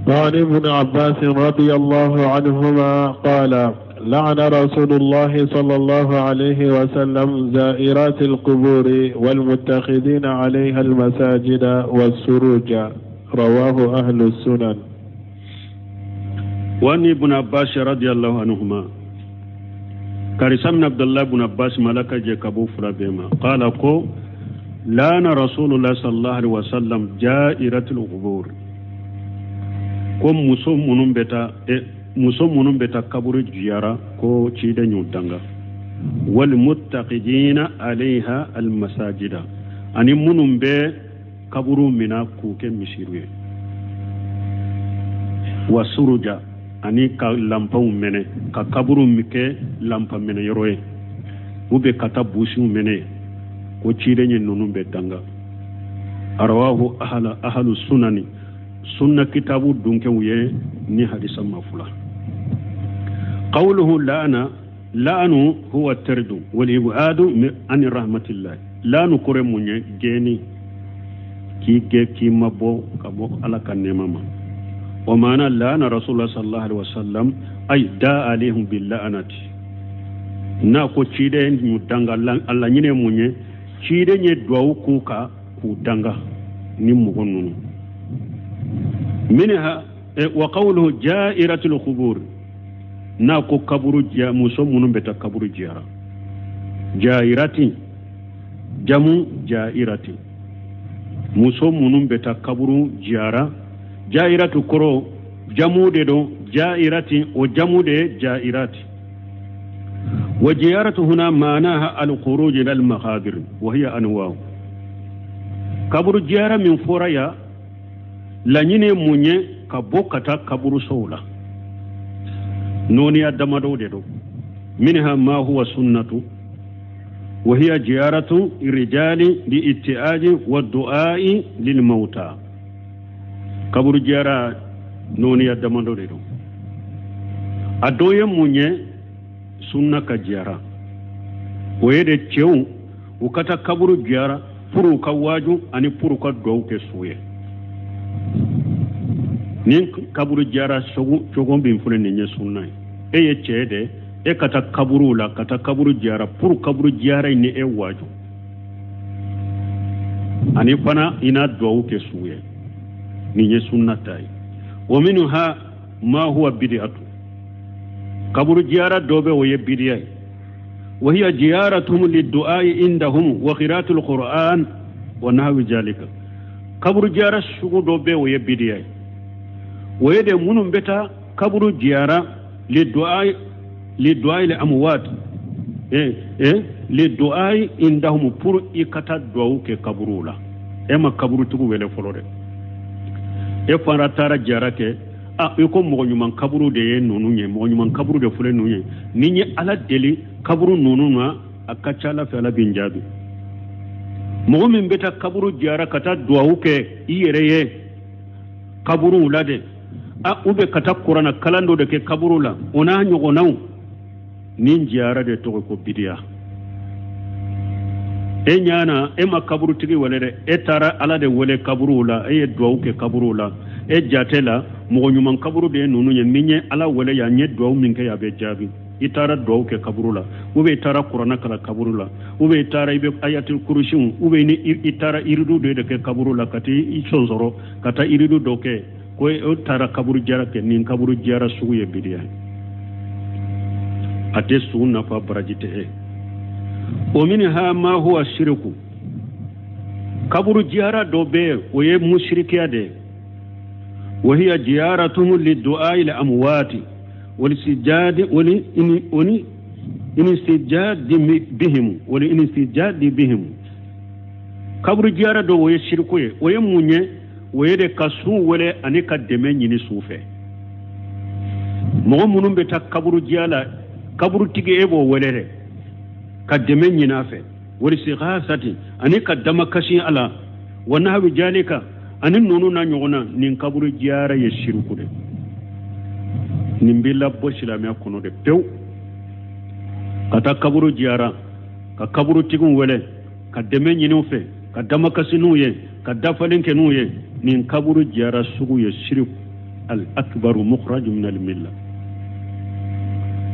وعن ابن عباس رضي الله عنهما قال: لعن رسول الله صلى الله عليه وسلم زائرات القبور والمتخذين عليها المساجد والسروج. رواه أهل السنن. وعن ابن عباس رضي الله عنهما، كارثة من عبد الله بن عباس ملك جاكبو فرابيما، قال كو لعن رسول الله صلى الله عليه وسلم جائرة القبور. Ko muso minnu bɛ taa, muso minnu bɛ taa kaburu jiyara, ko ciden y'u danga. Wal muttaqidina alayha al masajida, ani minnu bɛ kaburu mina k'u kɛ misiriw ye. Wa suruja, ani ka lanpaw mɛnɛ, ka kaburu min kɛ lanpa minɛ yɔrɔ ye, u bɛ ka taa busiw mɛnɛ, ko ciden ye ninnu bɛ danga. Arawahu ahlu sunani, sunna kitabu dunkew ye ni hadisa ma fula. Qawluhu la'ana, la'anu huwa tardu wal ibadu an rahmatillah. La'anu kore mun ye? Gɛnni, k'i gɛ, k'i mabɔ ka bɔ ala ka nɛɛma ma. Wa maana la'ana rasulullah sallallahu alaihi wasallam ay da alaihim bil la'anati. N'a ko ciden y'u danga, a laɲini ye mun ye? Ciden ye duwawu k'u kan k'u danga ni mɔgɔ ninnu. Minha wa qawluhu ja'iratul qubur, n'a ko kaburu jiya, muso minnu bɛ taa kaburu jiyara. Ja'irati jamu ja'irati, muso minnu bɛ taa kaburu jiyara. Ja'iratu kɔrɔ jamu de don, ja'irati o jamu de ye ja'irati. Wa jiyaratu huna maanaha al-khuruj ila al-maqabir wa hiya anwa'u. Kaburu jiyara min fɔra ya, laɲini ye mun ye? Ka bɔ ka taa kaburusow la. Nɔɔniya damadɔw de don. Minha ma huwa sunnatu wa hiya ziyaratu rijali li ittiaji wa du'ai lil mauta. Kaburu jiyara nɔɔniya damadɔ de don. A dɔ ye mun ye? Sunna ka jiyara, o ye de cɛw U ka taa kaburu jiyara pour u ka waaju ani pour u ka duwawu kɛ su ye. Ni kaburu jiyara cogo min filɛ nin ye sunna ye. E ye cɛ de, e ka taa kaburu la, ka taa kaburu jiyara pour kaburu jiyara ni e waaju ani fana i na duwawu kɛ su ye. Nin ye sunna ta ye. Wa minha ma huwa bid'atu, kaburu jiyara dɔ bɛ o ye bidiya ye. Wa hiya ziyaratuhum liddu'ai indahum wa qira'atu alquran wa nahwi zalika. Kaburu jiyara sugu dɔ bɛ o ye bidiya ye. O ye de minnu bɛ taa kaburu jiyara liddu'ai li amwat liddu'ai indahum pour i ka taa duwawu kɛ kaburu la. E ma kaburutigiw wele fɔlɔ dɛ, e fana taara jiyara kɛ. A i ko mɔgɔ ɲuman kaburu de ye ninnu ye, mɔgɔ ɲuman kaburu de filɛ ninnu ye. Ni n ye Ala deli kaburu ninnu na, a ka ca Ala fɛ Ala bɛ n jaabi. Mɔgɔ min bɛ taa kaburu jiyara ka taa duwawu kɛ i yɛrɛ ye kaburuw la dɛ, a u bɛ ka taa kuranna kalan dɔ de kɛ kaburu la, o n'a ɲɔgɔnnaw, nin jiyara de tɔgɔ ko bidiya. E ɲana e ma kaburutigi wele dɛ, e taara Ala de wele kaburuw la, e ye duwawu kɛ kaburuw la. E jate la mɔgɔ ɲuman kaburu de ye ninnu ye, min ye Ala wele yan, n ye duwawu min kɛ yan a bɛ jaabi. I taara duwawu kɛ kaburu la, ou bien i taara kuranna kalan kaburu la, ou bien i taara i bɛ ayatul kurusiw, ou bien ni i taara iridu dɔ de kɛ kaburu la, ka t'i sɔnsɔrɔ ka taa iridu dɔ kɛ, ko e taara kaburu jara kɛ. Nin kaburu jara sugu ye bidiya ye, a tɛ su nafa, baraji tɛ e. O minha ma huwa shiriku, kaburu jara dɔ bɛ yen o ye musirikiya de ye. Wa hiya ziyaratuhum liddu'ai l amwati wal sijadi wal inistijadi bihim wal inistijadi bihim. Kaburu jara dɔ o ye shiriku ye. O ye mun ye? O ye de ka su wele ani ka dɛmɛ ɲini su fɛ. Mɔgɔ minnu bɛ taa kaburu jiya la, kaburutigi e b'o wele dɛ ka dɛmɛ ɲini a fɛ. Walistighasati ani ka damakasi a la, wa nahwi jalika ani ninnu na ɲɔgɔn na. Nin kaburu jiyara ye shiriku de, nin b'i labɔ silamɛya kɔnɔ de pewu. Ka taa kaburu jiyara, ka kaburutigiw wele ka dɛmɛ ɲini u fɛ, ka damakasi n'u ye, ka dafalen kɛ n'u ye, nin kaburu jiyara sugu ye shiriku al akbaru mukhraju min al milla.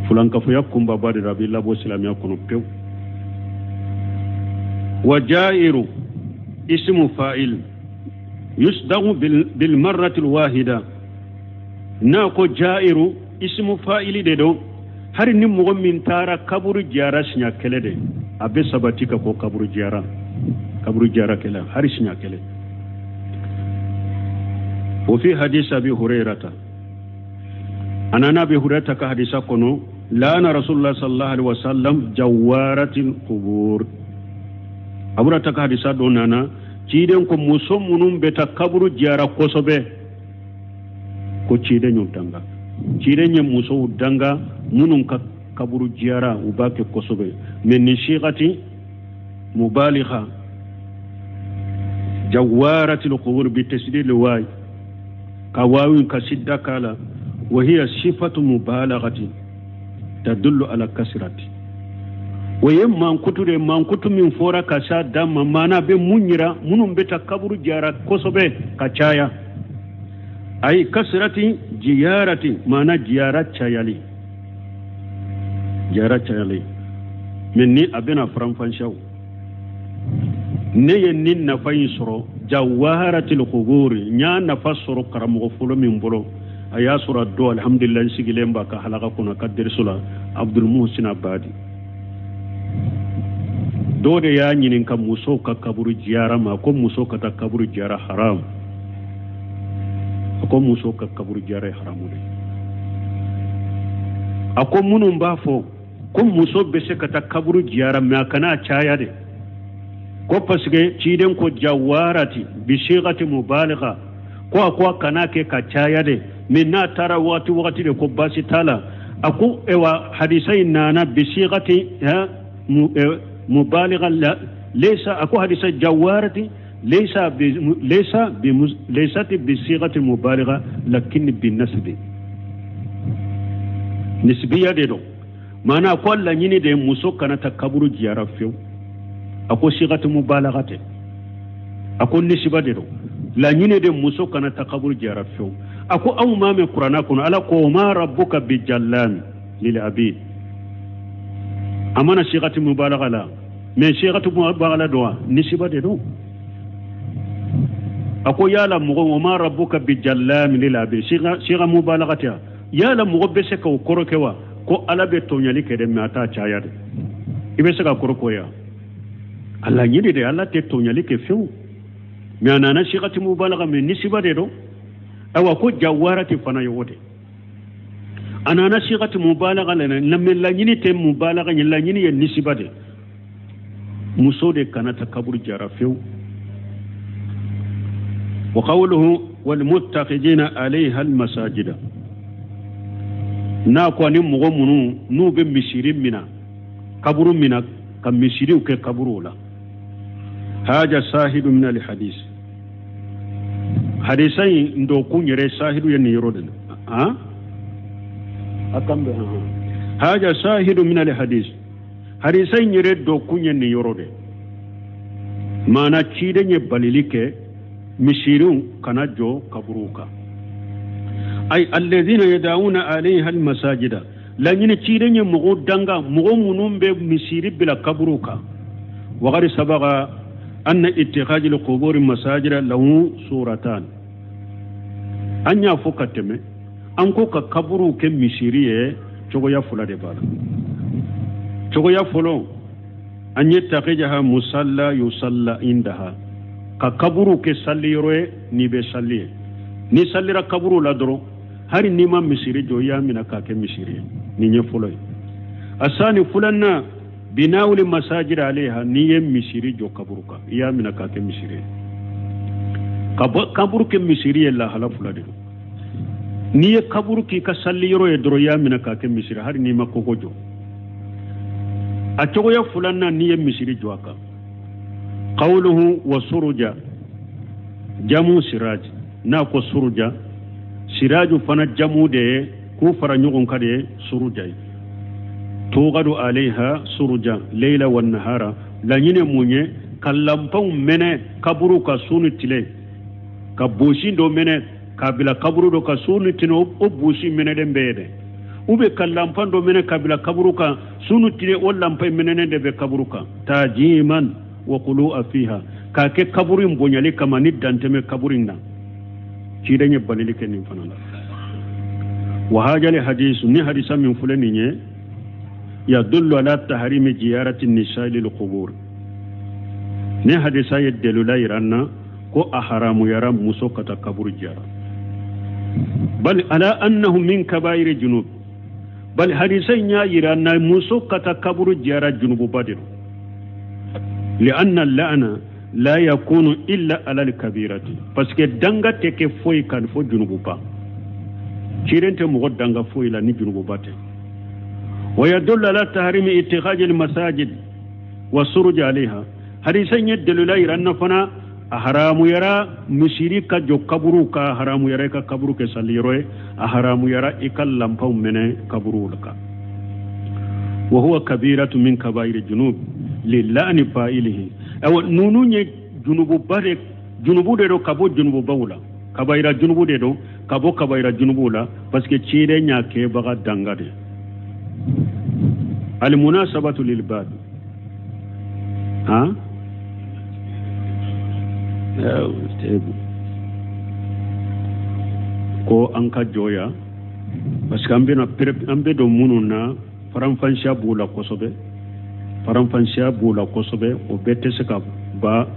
Fulankafoya kunbaba de a b'i labɔ silamɛya kɔnɔ pewu. Wa jairu ismu fa'il yusdagu bil marrati al wahida. N'a ko jairu ismu fa'ili de don, hari ni mɔgɔ min taara kaburu jiyara siɲɛ kelen de, a bɛ sabati ka ko kaburu jiyara, kaburu jiyara kɛlɛ hari siɲɛ kelen. O fi hadisi Abi Hurairata, a nana Abi Hurairata ka hadisa kɔnɔ, laana Rasulullah sallallahu alaihi wasallam jawaratil qubur. Abu Hurairata ka hadisa dɔ nana, ciden ko muso minnu bɛ taa kaburu jiyara kosɛbɛ, ko ciden y'u danga. Ciden ye musow danga minnu ka kaburu jiyara u b'a kɛ kosɛbɛ, mɛ nin sigati mubaligha jawaratil qubur bi tasdid waay ka waawin ka sidda k'a la. Wa hiya sifatu mubalaghati tadullu ala kasrati. O ye mankutu de, mankutu min fɔra ka s'a dan ma, maana bɛ mun yira? Minnu bɛ taa kaburu jiyara kosɛbɛ ka caya. Ayi kasrati jiyarati, maana jiyara cayali, jiyara cayali. Mɛ ni a bɛna faranfasiyaw, ne ye nin nafa in sɔrɔ jawaharatil quburi, n y'a nafa sɔrɔ karamɔgɔ fɔlɔ min bolo, a y'a sɔrɔ a don alhamdulilayi n sigilen b'a ka halaka kɔnɔ a ka deriso la, Abdul Muhsin Abadi. Dɔw de y'a ɲininka musow ka kaburu jiyara ma, ko muso ka taa kaburu jiyara haram. A ko musow ka kaburu jiyara ye haramu de. A ko minnu b'a fɔ ko muso bɛ se ka taa kaburu jiyara mɛ a kana caya de, ko parce que ciden ko jawarati bi sigati mubaligha, ko a ko a kana kɛ ka caya de, mɛ n'a taara wagati wagati de ko baasi t'a la. A ko ewa hadisa in nana bi sigati mubaligha laysa, a ko hadisa jawarati laysa bi laysa bi laysat bi sigati mubaligha lakin bi nasbi nisbiya de don. Maana ko laɲini de muso kana taa kaburu jiyara fiyewu. A A ko sigatu mubalaga tɛ, a ko nisiba de don. Laɲini de muso kana taa kaburu jara fewu. A ko aw m'a mɛn kuranna kɔnɔ, ala ko ma rabbuka bijallami lil abid. A mana sigatu mubalaga la, mais sigatu mubalaga la don wa, nisiba de don. A ko yala mɔgɔ wa ma rabbuka bijallami lil abid, siga mubalaga tɛ, yala mɔgɔ bɛ se k'o kɔrɔ kɛ wa ko ala bɛ tɔɲali kɛ dɛ, mais a t'a caya dɛ. I bɛ se ka kɔrɔ k'o ya? A laɲini de ala tɛ tɔɲali kɛ fewu, mais a nana sigati mubalaga, mais nisiba de don. Ayiwa ko jawarati fana ye o de, a nana sigati mubalaga la, mais laɲini tɛ mubalaga ye, laɲini ye nisiba de. Muso de kana ta kaburu jara fewu. Wa qawluhu walmuttaqidina alayha almasajida, n'a ko ani mɔgɔ minnu n'u bɛ misiri mina, kaburu mina, ka misiriw kɛ kaburuw la. Haja sahidu min alhadis, hadisa in dɔkun yɛrɛ sahidu ye nin yɔrɔ de la. A kan bɛ haja sahidu min alhadis, hadisa in yɛrɛ dɔkun ye nin yɔrɔ de. Maana ciden ye balili kɛ misiriw kana jɔ kaburuw kan. Ay alladhina yad'una alayha almasajida, laɲini ciden ye mɔgɔw danga, mɔgɔ minnu bɛ misiri bila kaburuw kan. Wagari sabaga anna ittikhaj alqubur masajida lahu suratan, an y'a fɔ ka tɛmɛ, an ko ka kaburuw kɛ misiri ye cogoya fila de b'a la. Cogoya fɔlɔ, an yettakhijaha musalla yusalla indaha, ka kaburuw kɛ salli yɔrɔ ye n'i bɛ salli ye. N'i sallira kaburu la dɔrɔn, hali n'i ma misiri jɔ, i y'a minɛ k'a kɛ misiri ye. Nin ye fɔlɔ ye. Asani filanan, binawuli masajid alayha, n'i ye misiri jɔ kaburu kan, i y'a minɛ k'a kɛ misiri ye. Ka bɔ kaburu kɛ misiri ye lahala fila de don. N'i ye kaburu k'i ka salli yɔrɔ ye dɔrɔn, i y'a minɛ k'a kɛ misiri, hali n'i ma koko jɔ. A cogoya filanan, n'i ye misiri jɔ a kan. Qawluhu wa suruja jamu siraj, n'a ko suruja, siraju fana jamu de ye, k'u fara ɲɔgɔn kan de ye suruja ye. Tugadu alayha suruja leila wa nahara, laɲini mun ye ka lanpanw mɛnɛ kaburu ka su ni tile, ka bosi dɔ mɛnɛ k'a bila kaburu dɔ ka su ni tile, o bosi mɛnɛlen bɛ ye dɛ. U bɛ ka lanpan dɔ mɛnɛ k'a bila kaburu kan su ni tile, o lanpan mɛnɛnen de bɛ kaburu kan. Tajiman wa qulu'a fiha, k'a kɛ kaburu in bonyali kama ni dantɛmɛ kaburu in na. Ciden ye balili kɛ nin fana la. Wa hajali hadisu, ni hadisa min filɛ nin ye, yadullu ala tahrimi ziyarati nisa'i lil qubur, ni hadisa ye delila yira an na ko a haramuyara muso ka taa kaburu jara. Bal ala annahu min kabairi junub, bal hadisa in y'a yira an na muso ka taa kaburu jara junububa de don. Li'anna la'ana la yakunu illa ala al-kabirati, parce que danga tɛ kɛ foyi kan fo junububa. Ciden tɛ mɔgɔ danga foyi la ni junububa tɛ. Wa yadullu ala tahrimi ittikhaj al-masajid wa suruj alayha, hadisa in ye delila yira an na fana a haramuyara misiri ka jɔ kaburu ka, haramuyara i ka kaburu kɛ saliyɔrɔ ye, a haramuyara i ka lanpanw mɛnɛ kaburuw kan. Wa huwa kabiratu min kabairi junub lila'ni fa'ilihi, awa nunu ye junububa de, junubu de don ka bɔ junububaw la, kabayira junubu de don ka bɔ kabayira junubuw la, parce que ciden y'a kɛbaga danga de. Almunasabatu lil bab, ha ko an ka jɔya, parce que an bɛna an bɛ don minnu na, faranfansiya b'u la kosɛbɛ, faranfansiya b'u la kosɛbɛ, o bɛɛ tɛ se ka ba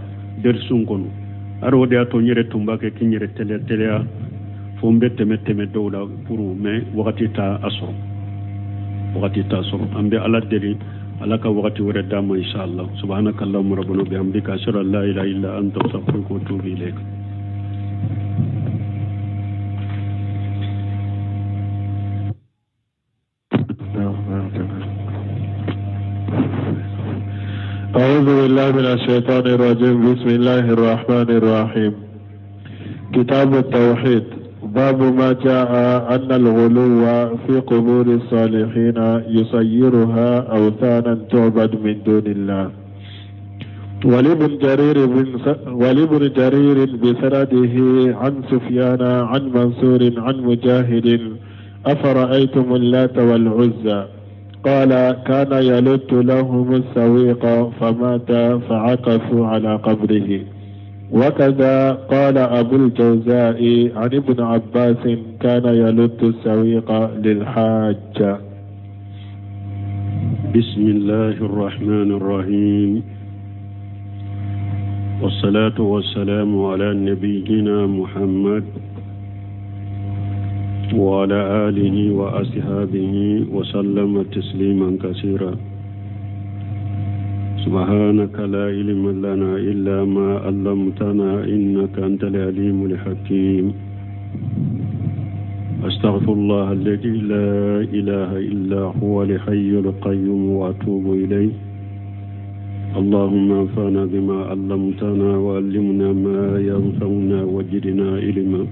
derisun kɔnɔ. Hali o de y'a to n yɛrɛ tun b'a kɛ k'i n yɛrɛ teliya teliya fo n bɛ tɛmɛ dɔw la pour, mais wagati t'a sɔrɔ, wagati t'a sɔrɔ. An bɛ ala deli ala ka wagati wɛrɛ d'an ma inshallah. Subhanaka allahumma rabbana bihamdika ashhadu an la ilaha illa anta astaghfiruka wa atubu ilayk. أعوذ بالله من الشيطان الرجيم. بسم الله الرحمن الرحيم. كتاب التوحيد. باب ما جاء أن الغلو في قبور الصالحين يصيرها أوثانا تعبد من دون الله. ولابن جرير بسنده عن سفيان عن منصور عن مجاهد أفرأيتم اللات والعزى قال كان يلت لهم السويق فمات فعكفوا على قبره. وكذا قال أبو الجوزاء عن ابن عباس كان يلت السويق للحاج. بسم الله الرحمن الرحيم، والصلاة والسلام على نبينا محمد وعلى آله وأصحابه وسلم تسليما كثيرا. سبحانك لا علم لنا إلا ما علمتنا إنك أنت العليم الحكيم. أستغفر الله الذي لا إله إلا هو الحي القيوم وأتوب إليه. اللهم انفعنا بما علمتنا وعلمنا ما ينفعنا وزدنا علما.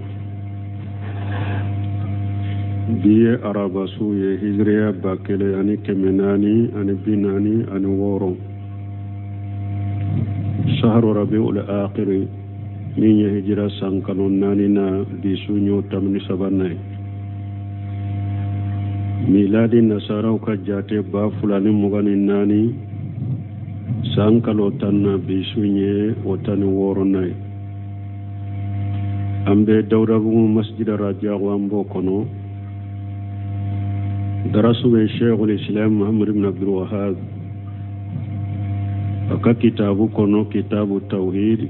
Bi ye araba su ye, hijiriya 1446، sahru rabiul akhir, min ye hijira san kalo naani na, bi su y'o 13nan ye. Miladi nasaraw ka jate 2024 san kalo 10 na, bi su ye o 16nan ye. An bɛ Dawudabugu masjid Rajago, an b'o kɔnɔ. Darasu bɛ Sheikhul Islam Muhammad ibn Abdul Wahhab a ka kitabu kɔnɔ, kitabu tawhid,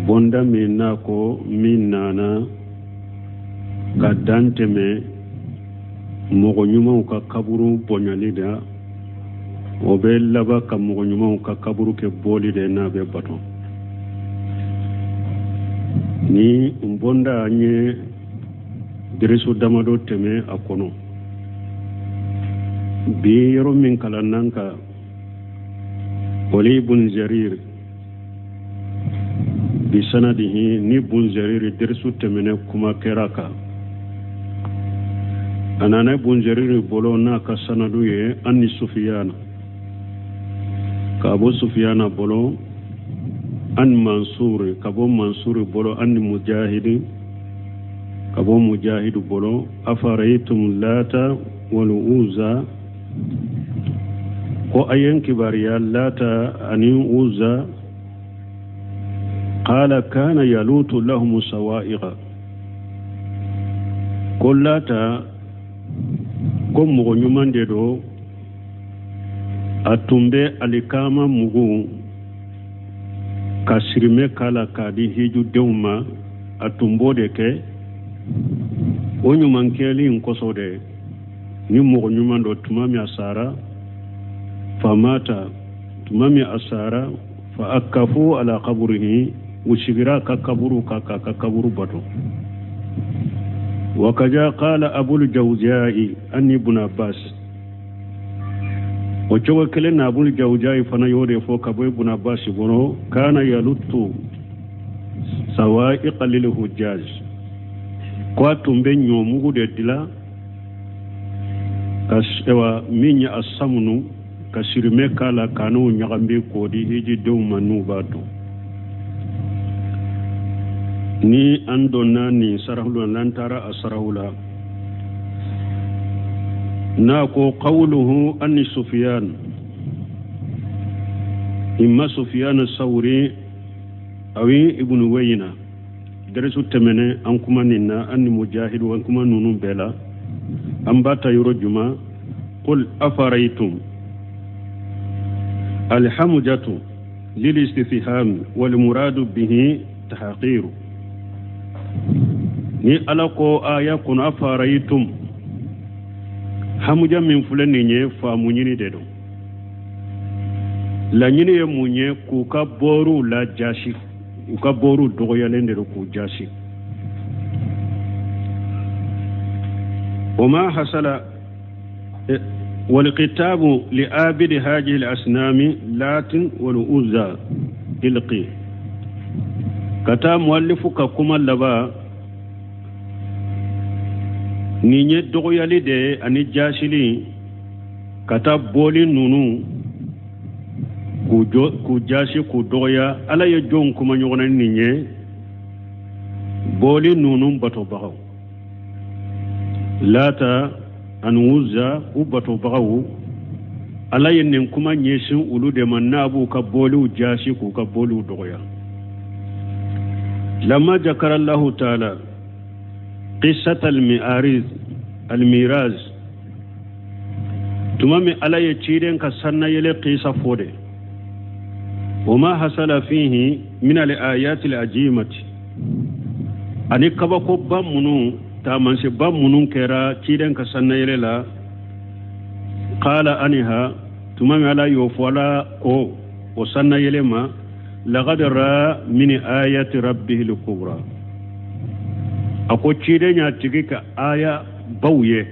bonda min n'a ko min nana ka dan tɛmɛ mɔgɔ ɲumanw ka kaburu bonyali da, o bɛ laban ka mɔgɔ ɲumanw ka kaburu kɛ bɔli de n'a bɛ bato. Ni n bonda an ye derisu damadɔ tɛmɛ a kɔnɔ. Bi yɔrɔ min kalannan ka wali bun Jarir bi sanadihi ni bun Jarir, derisu tɛmɛnɛ kuma kɛra kan. A nana bun Jarir bolo n'a ka sanadu ye an ni Sufiyana, ka bɔ Sufiyana bolo an Mansur, ka bɔ Mansur bolo an ni Mujahidi, ka bɔ Mujahidu bolo afaraitum lata wal uza, ko a ye n kibaruya Lata ani Uza. Qala kana yalutu lahum sawa'iqa, ko Lata ko mɔgɔ ɲuman de don, a tun bɛ alikama mugu ka sirimɛ k'a la k'a di hijudenw ma, a tun b'o de kɛ. O ɲuman kɛli in kosɔn de, ni mɔgɔ ɲuman don, tuma min a sara, famata, tuma min a sara, fa akafu ala kaburihi, u sigira ka kaburu kan k'a ka kaburu bato. Wakaja qala Abul Jawzai an Ibn Abbas, o cogo kelen na Abul Jawzai fana y'o de fɔ ka bɔ Ibn Abbas bolo, kana yalutu sawa'iqa lil hujjaj, ko a tun bɛ ɲɔmugu de dilan ka ewa min ye a samunu ka sirimɛ k'a la k'a n'o ɲagami k'o di hijidenw ma n'u b'a dun. Ni an donna nin sarahu la, n'an taara a sarahu la, n'a ko qawluhu anni Sufyan, imma Sufyan Sawri awi Ibn Uyayna, darisu tɛmɛnɛ an kuma nin na, an ni Mujahidu an kuma ninnu bɛɛ la, an b'a ta yɔrɔ juma. Qul afaraytum alhamjatu lil istifham wal muradu bihi tahqiru. Ni Ala ko aya kɔnɔ afaraytum, hamuja min filɛ nin ye faamu ɲini de don. Laɲini ye mun ye? K'u ka bɔriw la jasi, u ka bɔriw dɔgɔyalen de don k'u jasi. وما حصل والكتاب لآبد هذه الأصنام لات والعزى إلقي كتا مؤلفك كما لبا nin ye dɔgɔyali de ye ani jasili ka taa bɔli ninnu. K'u jaasi, k'u dɔgɔya. Ala ye jɔnw kuma ɲɔgɔn na nin ye? Bɔli ninnu batobagaw, Lata ani Uza, u batobagaw, Ala ye nin kuma ɲɛsin olu de ma, n'a b'u ka bɔliw jaasi, k'u ka bɔliw dɔgɔya. Lamma jakara Allahu taala qissat al-mi'ariz al-miraz, tuma min Ala ye ciden ka sannayɛlɛ qisa fɔ de, wa ma hasala fihi min al-ayati al-ajimati, ani kabakoba minnu, taamasiyɛnba minnu kɛra ciden ka sannayɛlɛ la. Qala anha, tuma min Ala y'o fɔ, Ala ko o sannayɛlɛ ma: laqad ra min ayati rabbihi al-kubra. A ko ciden y'a tigi ka aya baw ye,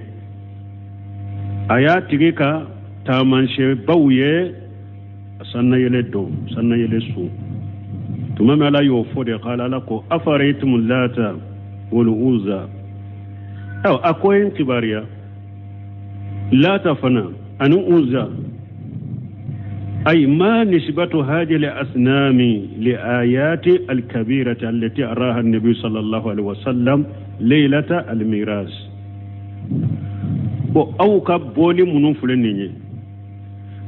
a y'a tigi ka taamasiyɛnbaw ye sannayɛlɛ don, sannayɛlɛ su. Tuma min Ala y'o fɔ de, qala, Ala ko: afaraytum lata wal uza. Aw, a ko ye kibaruya Lata fana ani Uza. Ay ma nisbatu hadhihi al-asnami li ayati al-kabirati allati araha an-nabi sallallahu alaihi wasallam laylata al-miras. Bon, aw ka bɔli minnu filɛ nin ye,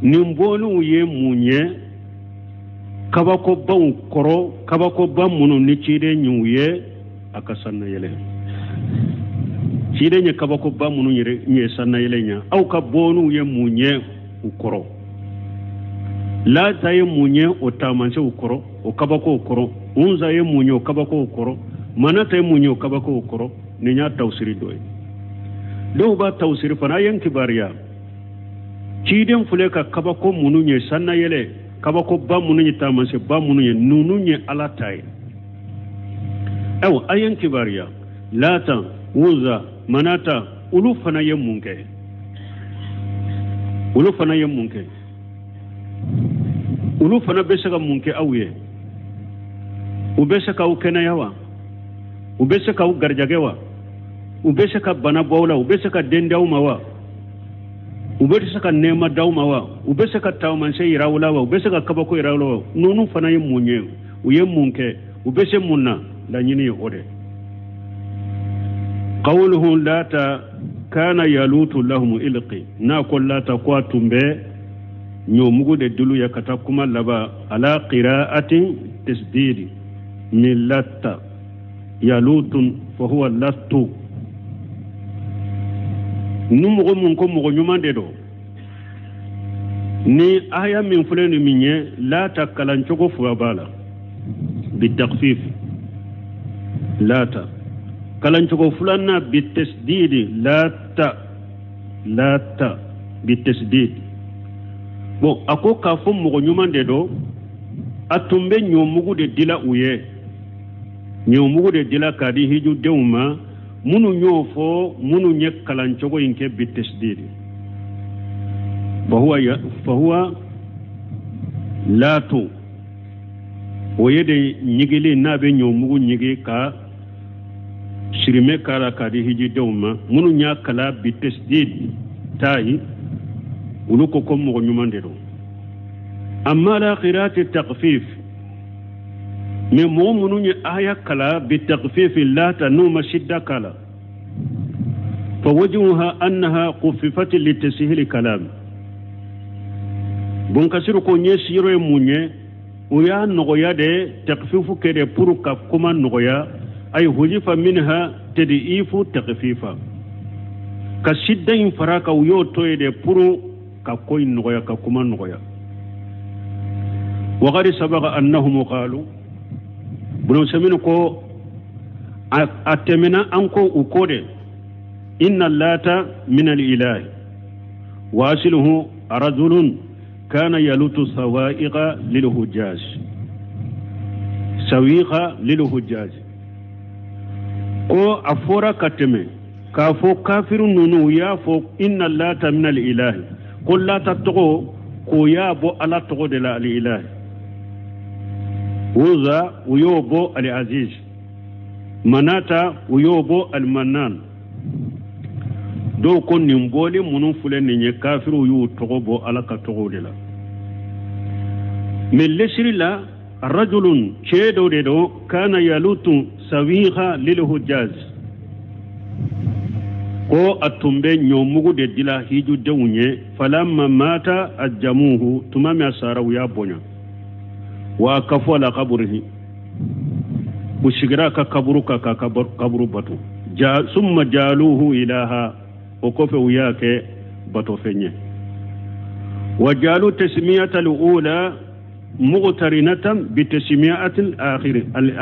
nin bɔliw ye mun ye kabakobaw kɔrɔ, kabakoba minnu ni ciden y'u ye a ka sannayɛlɛ? Ciden ye kabakoba minnu yɛrɛ ye sannayɛlɛ ɲɛ, aw ka bɔliw ye mun ye u kɔrɔ? Lata ye mun ye o taamasiyɛnw kɔrɔ, o kabakow kɔrɔ? Unza ye mun ye o kabakow kɔrɔ? Manata ye mun ye o kabakow kɔrɔ? Nin y'a tawusiri dɔ ye. Dɔw b'a tawusiri fana: a ye n kibaruya, ciden filɛ ka kabako minnu ye sannayɛlɛ, kabakoba minnu ye, taamasiyɛnba minnu ye, ninnu ye Ala ta ye. Ayiwa, a ye n kibaruya, Lata, Uza, Manata, olu fana ye mun kɛ? Olu fana ye mun kɛ? Olu fana bɛ se ka mun kɛ aw ye? U bɛ se k'aw kɛnɛya wa? U bɛ se k'aw garijɛgɛ wa? U bɛ se ka bana bɔ aw la? U bɛ se ka den d'aw ma wa? U bɛ se ka nɛɛma d'aw ma wa? U bɛ se ka taamasiyɛn yira aw la wa? U bɛ se ka kabako yira aw la wa? Ninnu fana ye mun ye? U ye mun kɛ? U bɛ se mun na? Laɲini ye o de. Qawluhu lata kana yalutu lahum ilqi, n'a ko Lata ko a tun bɛ ɲɔmugu de dulu ye ka taa kuma laban, ala qira'atin tasdidi min latta yalutun fa huwa lattu. Ni mɔgɔ mun ko mɔgɔ ɲuman de don, ni aya min filɛ nin min ye, Lata kalancogo fila b'a la: bitakfif lata, kalancogo filanan bitasdidi lata, lata bitasdid. Bon, a ko k'a fɔ mɔgɔ ɲuman de don, a tun bɛ ɲɔmugu de dila u ye, ɲɔmugu de dila k'a di hijudenw ma. Minnu y'o fɔ, minnu ye kalancogo in kɛ bitasdidi, fahuwa laatu, o ye de ɲigili, n'a bɛ ɲɔmugu ɲigi ka sirimɛ k'a la k'a di hijidenw ma. Minnu y'a kala bitasdid tayi, olu ko ko mɔgɔ ɲuman de don. Amma la qira'ati takhfif, mais mɔgɔ minnu ye aya kala bitakfif lata, n'u ma shidda kala, fa wajhuha annaha khuffifat litashil kalam. Bon, kasiru ko ɲɛsiyɔrɔ ye mun ye? O y'a nɔgɔya de, takfifu kɛ de pour ka kuma nɔgɔya. Ay hujifa minha tad'ifu takfifa, ka sidda in fara ka u y'o to ye de pour ka ko in nɔgɔya, ka kuma nɔgɔya. Waqad sabaqa annahum qalu, Ibn Usaymin ko a tɛmɛna an ko u ko de: inna lata min al-ilahi wa asluhu rajulun kana yalutu sawa'iqa lil hujjaj, sawiqa lil hujjaj. Ko a fɔra ka tɛmɛ k'a fɔ kafiru ninnu u y'a fɔ inna lata min al-ilahi, ko Lata tɔgɔ k'o y'a bɔ Ala tɔgɔ de la, al-ilahi. Uza, u y'o bɔ al-aziz. Manata, u y'o bɔ al-mannan. Dɔw ko nin bɔli minnu filɛ nin ye, kafiruw y'u tɔgɔ bɔ Ala ka tɔgɔw de la. Mais lesiri la rajulun cɛ dɔ de don kana yalutu sawiha lil hujjaz ko a tun bɛ ɲɔmugu de dila hijudenw ye falamma mata ajjamuhu tuma min a sara u y'a bonya wa akafu ala kaburihi u sigira a ka kaburu kan k'a ka kaburu bato ja summa jaluhu ilaha o kɔfɛ u y'a kɛ batofɛn ye wa jalu tasmiyata al-ula muqtarinatan bi tasmiyati al-akhir.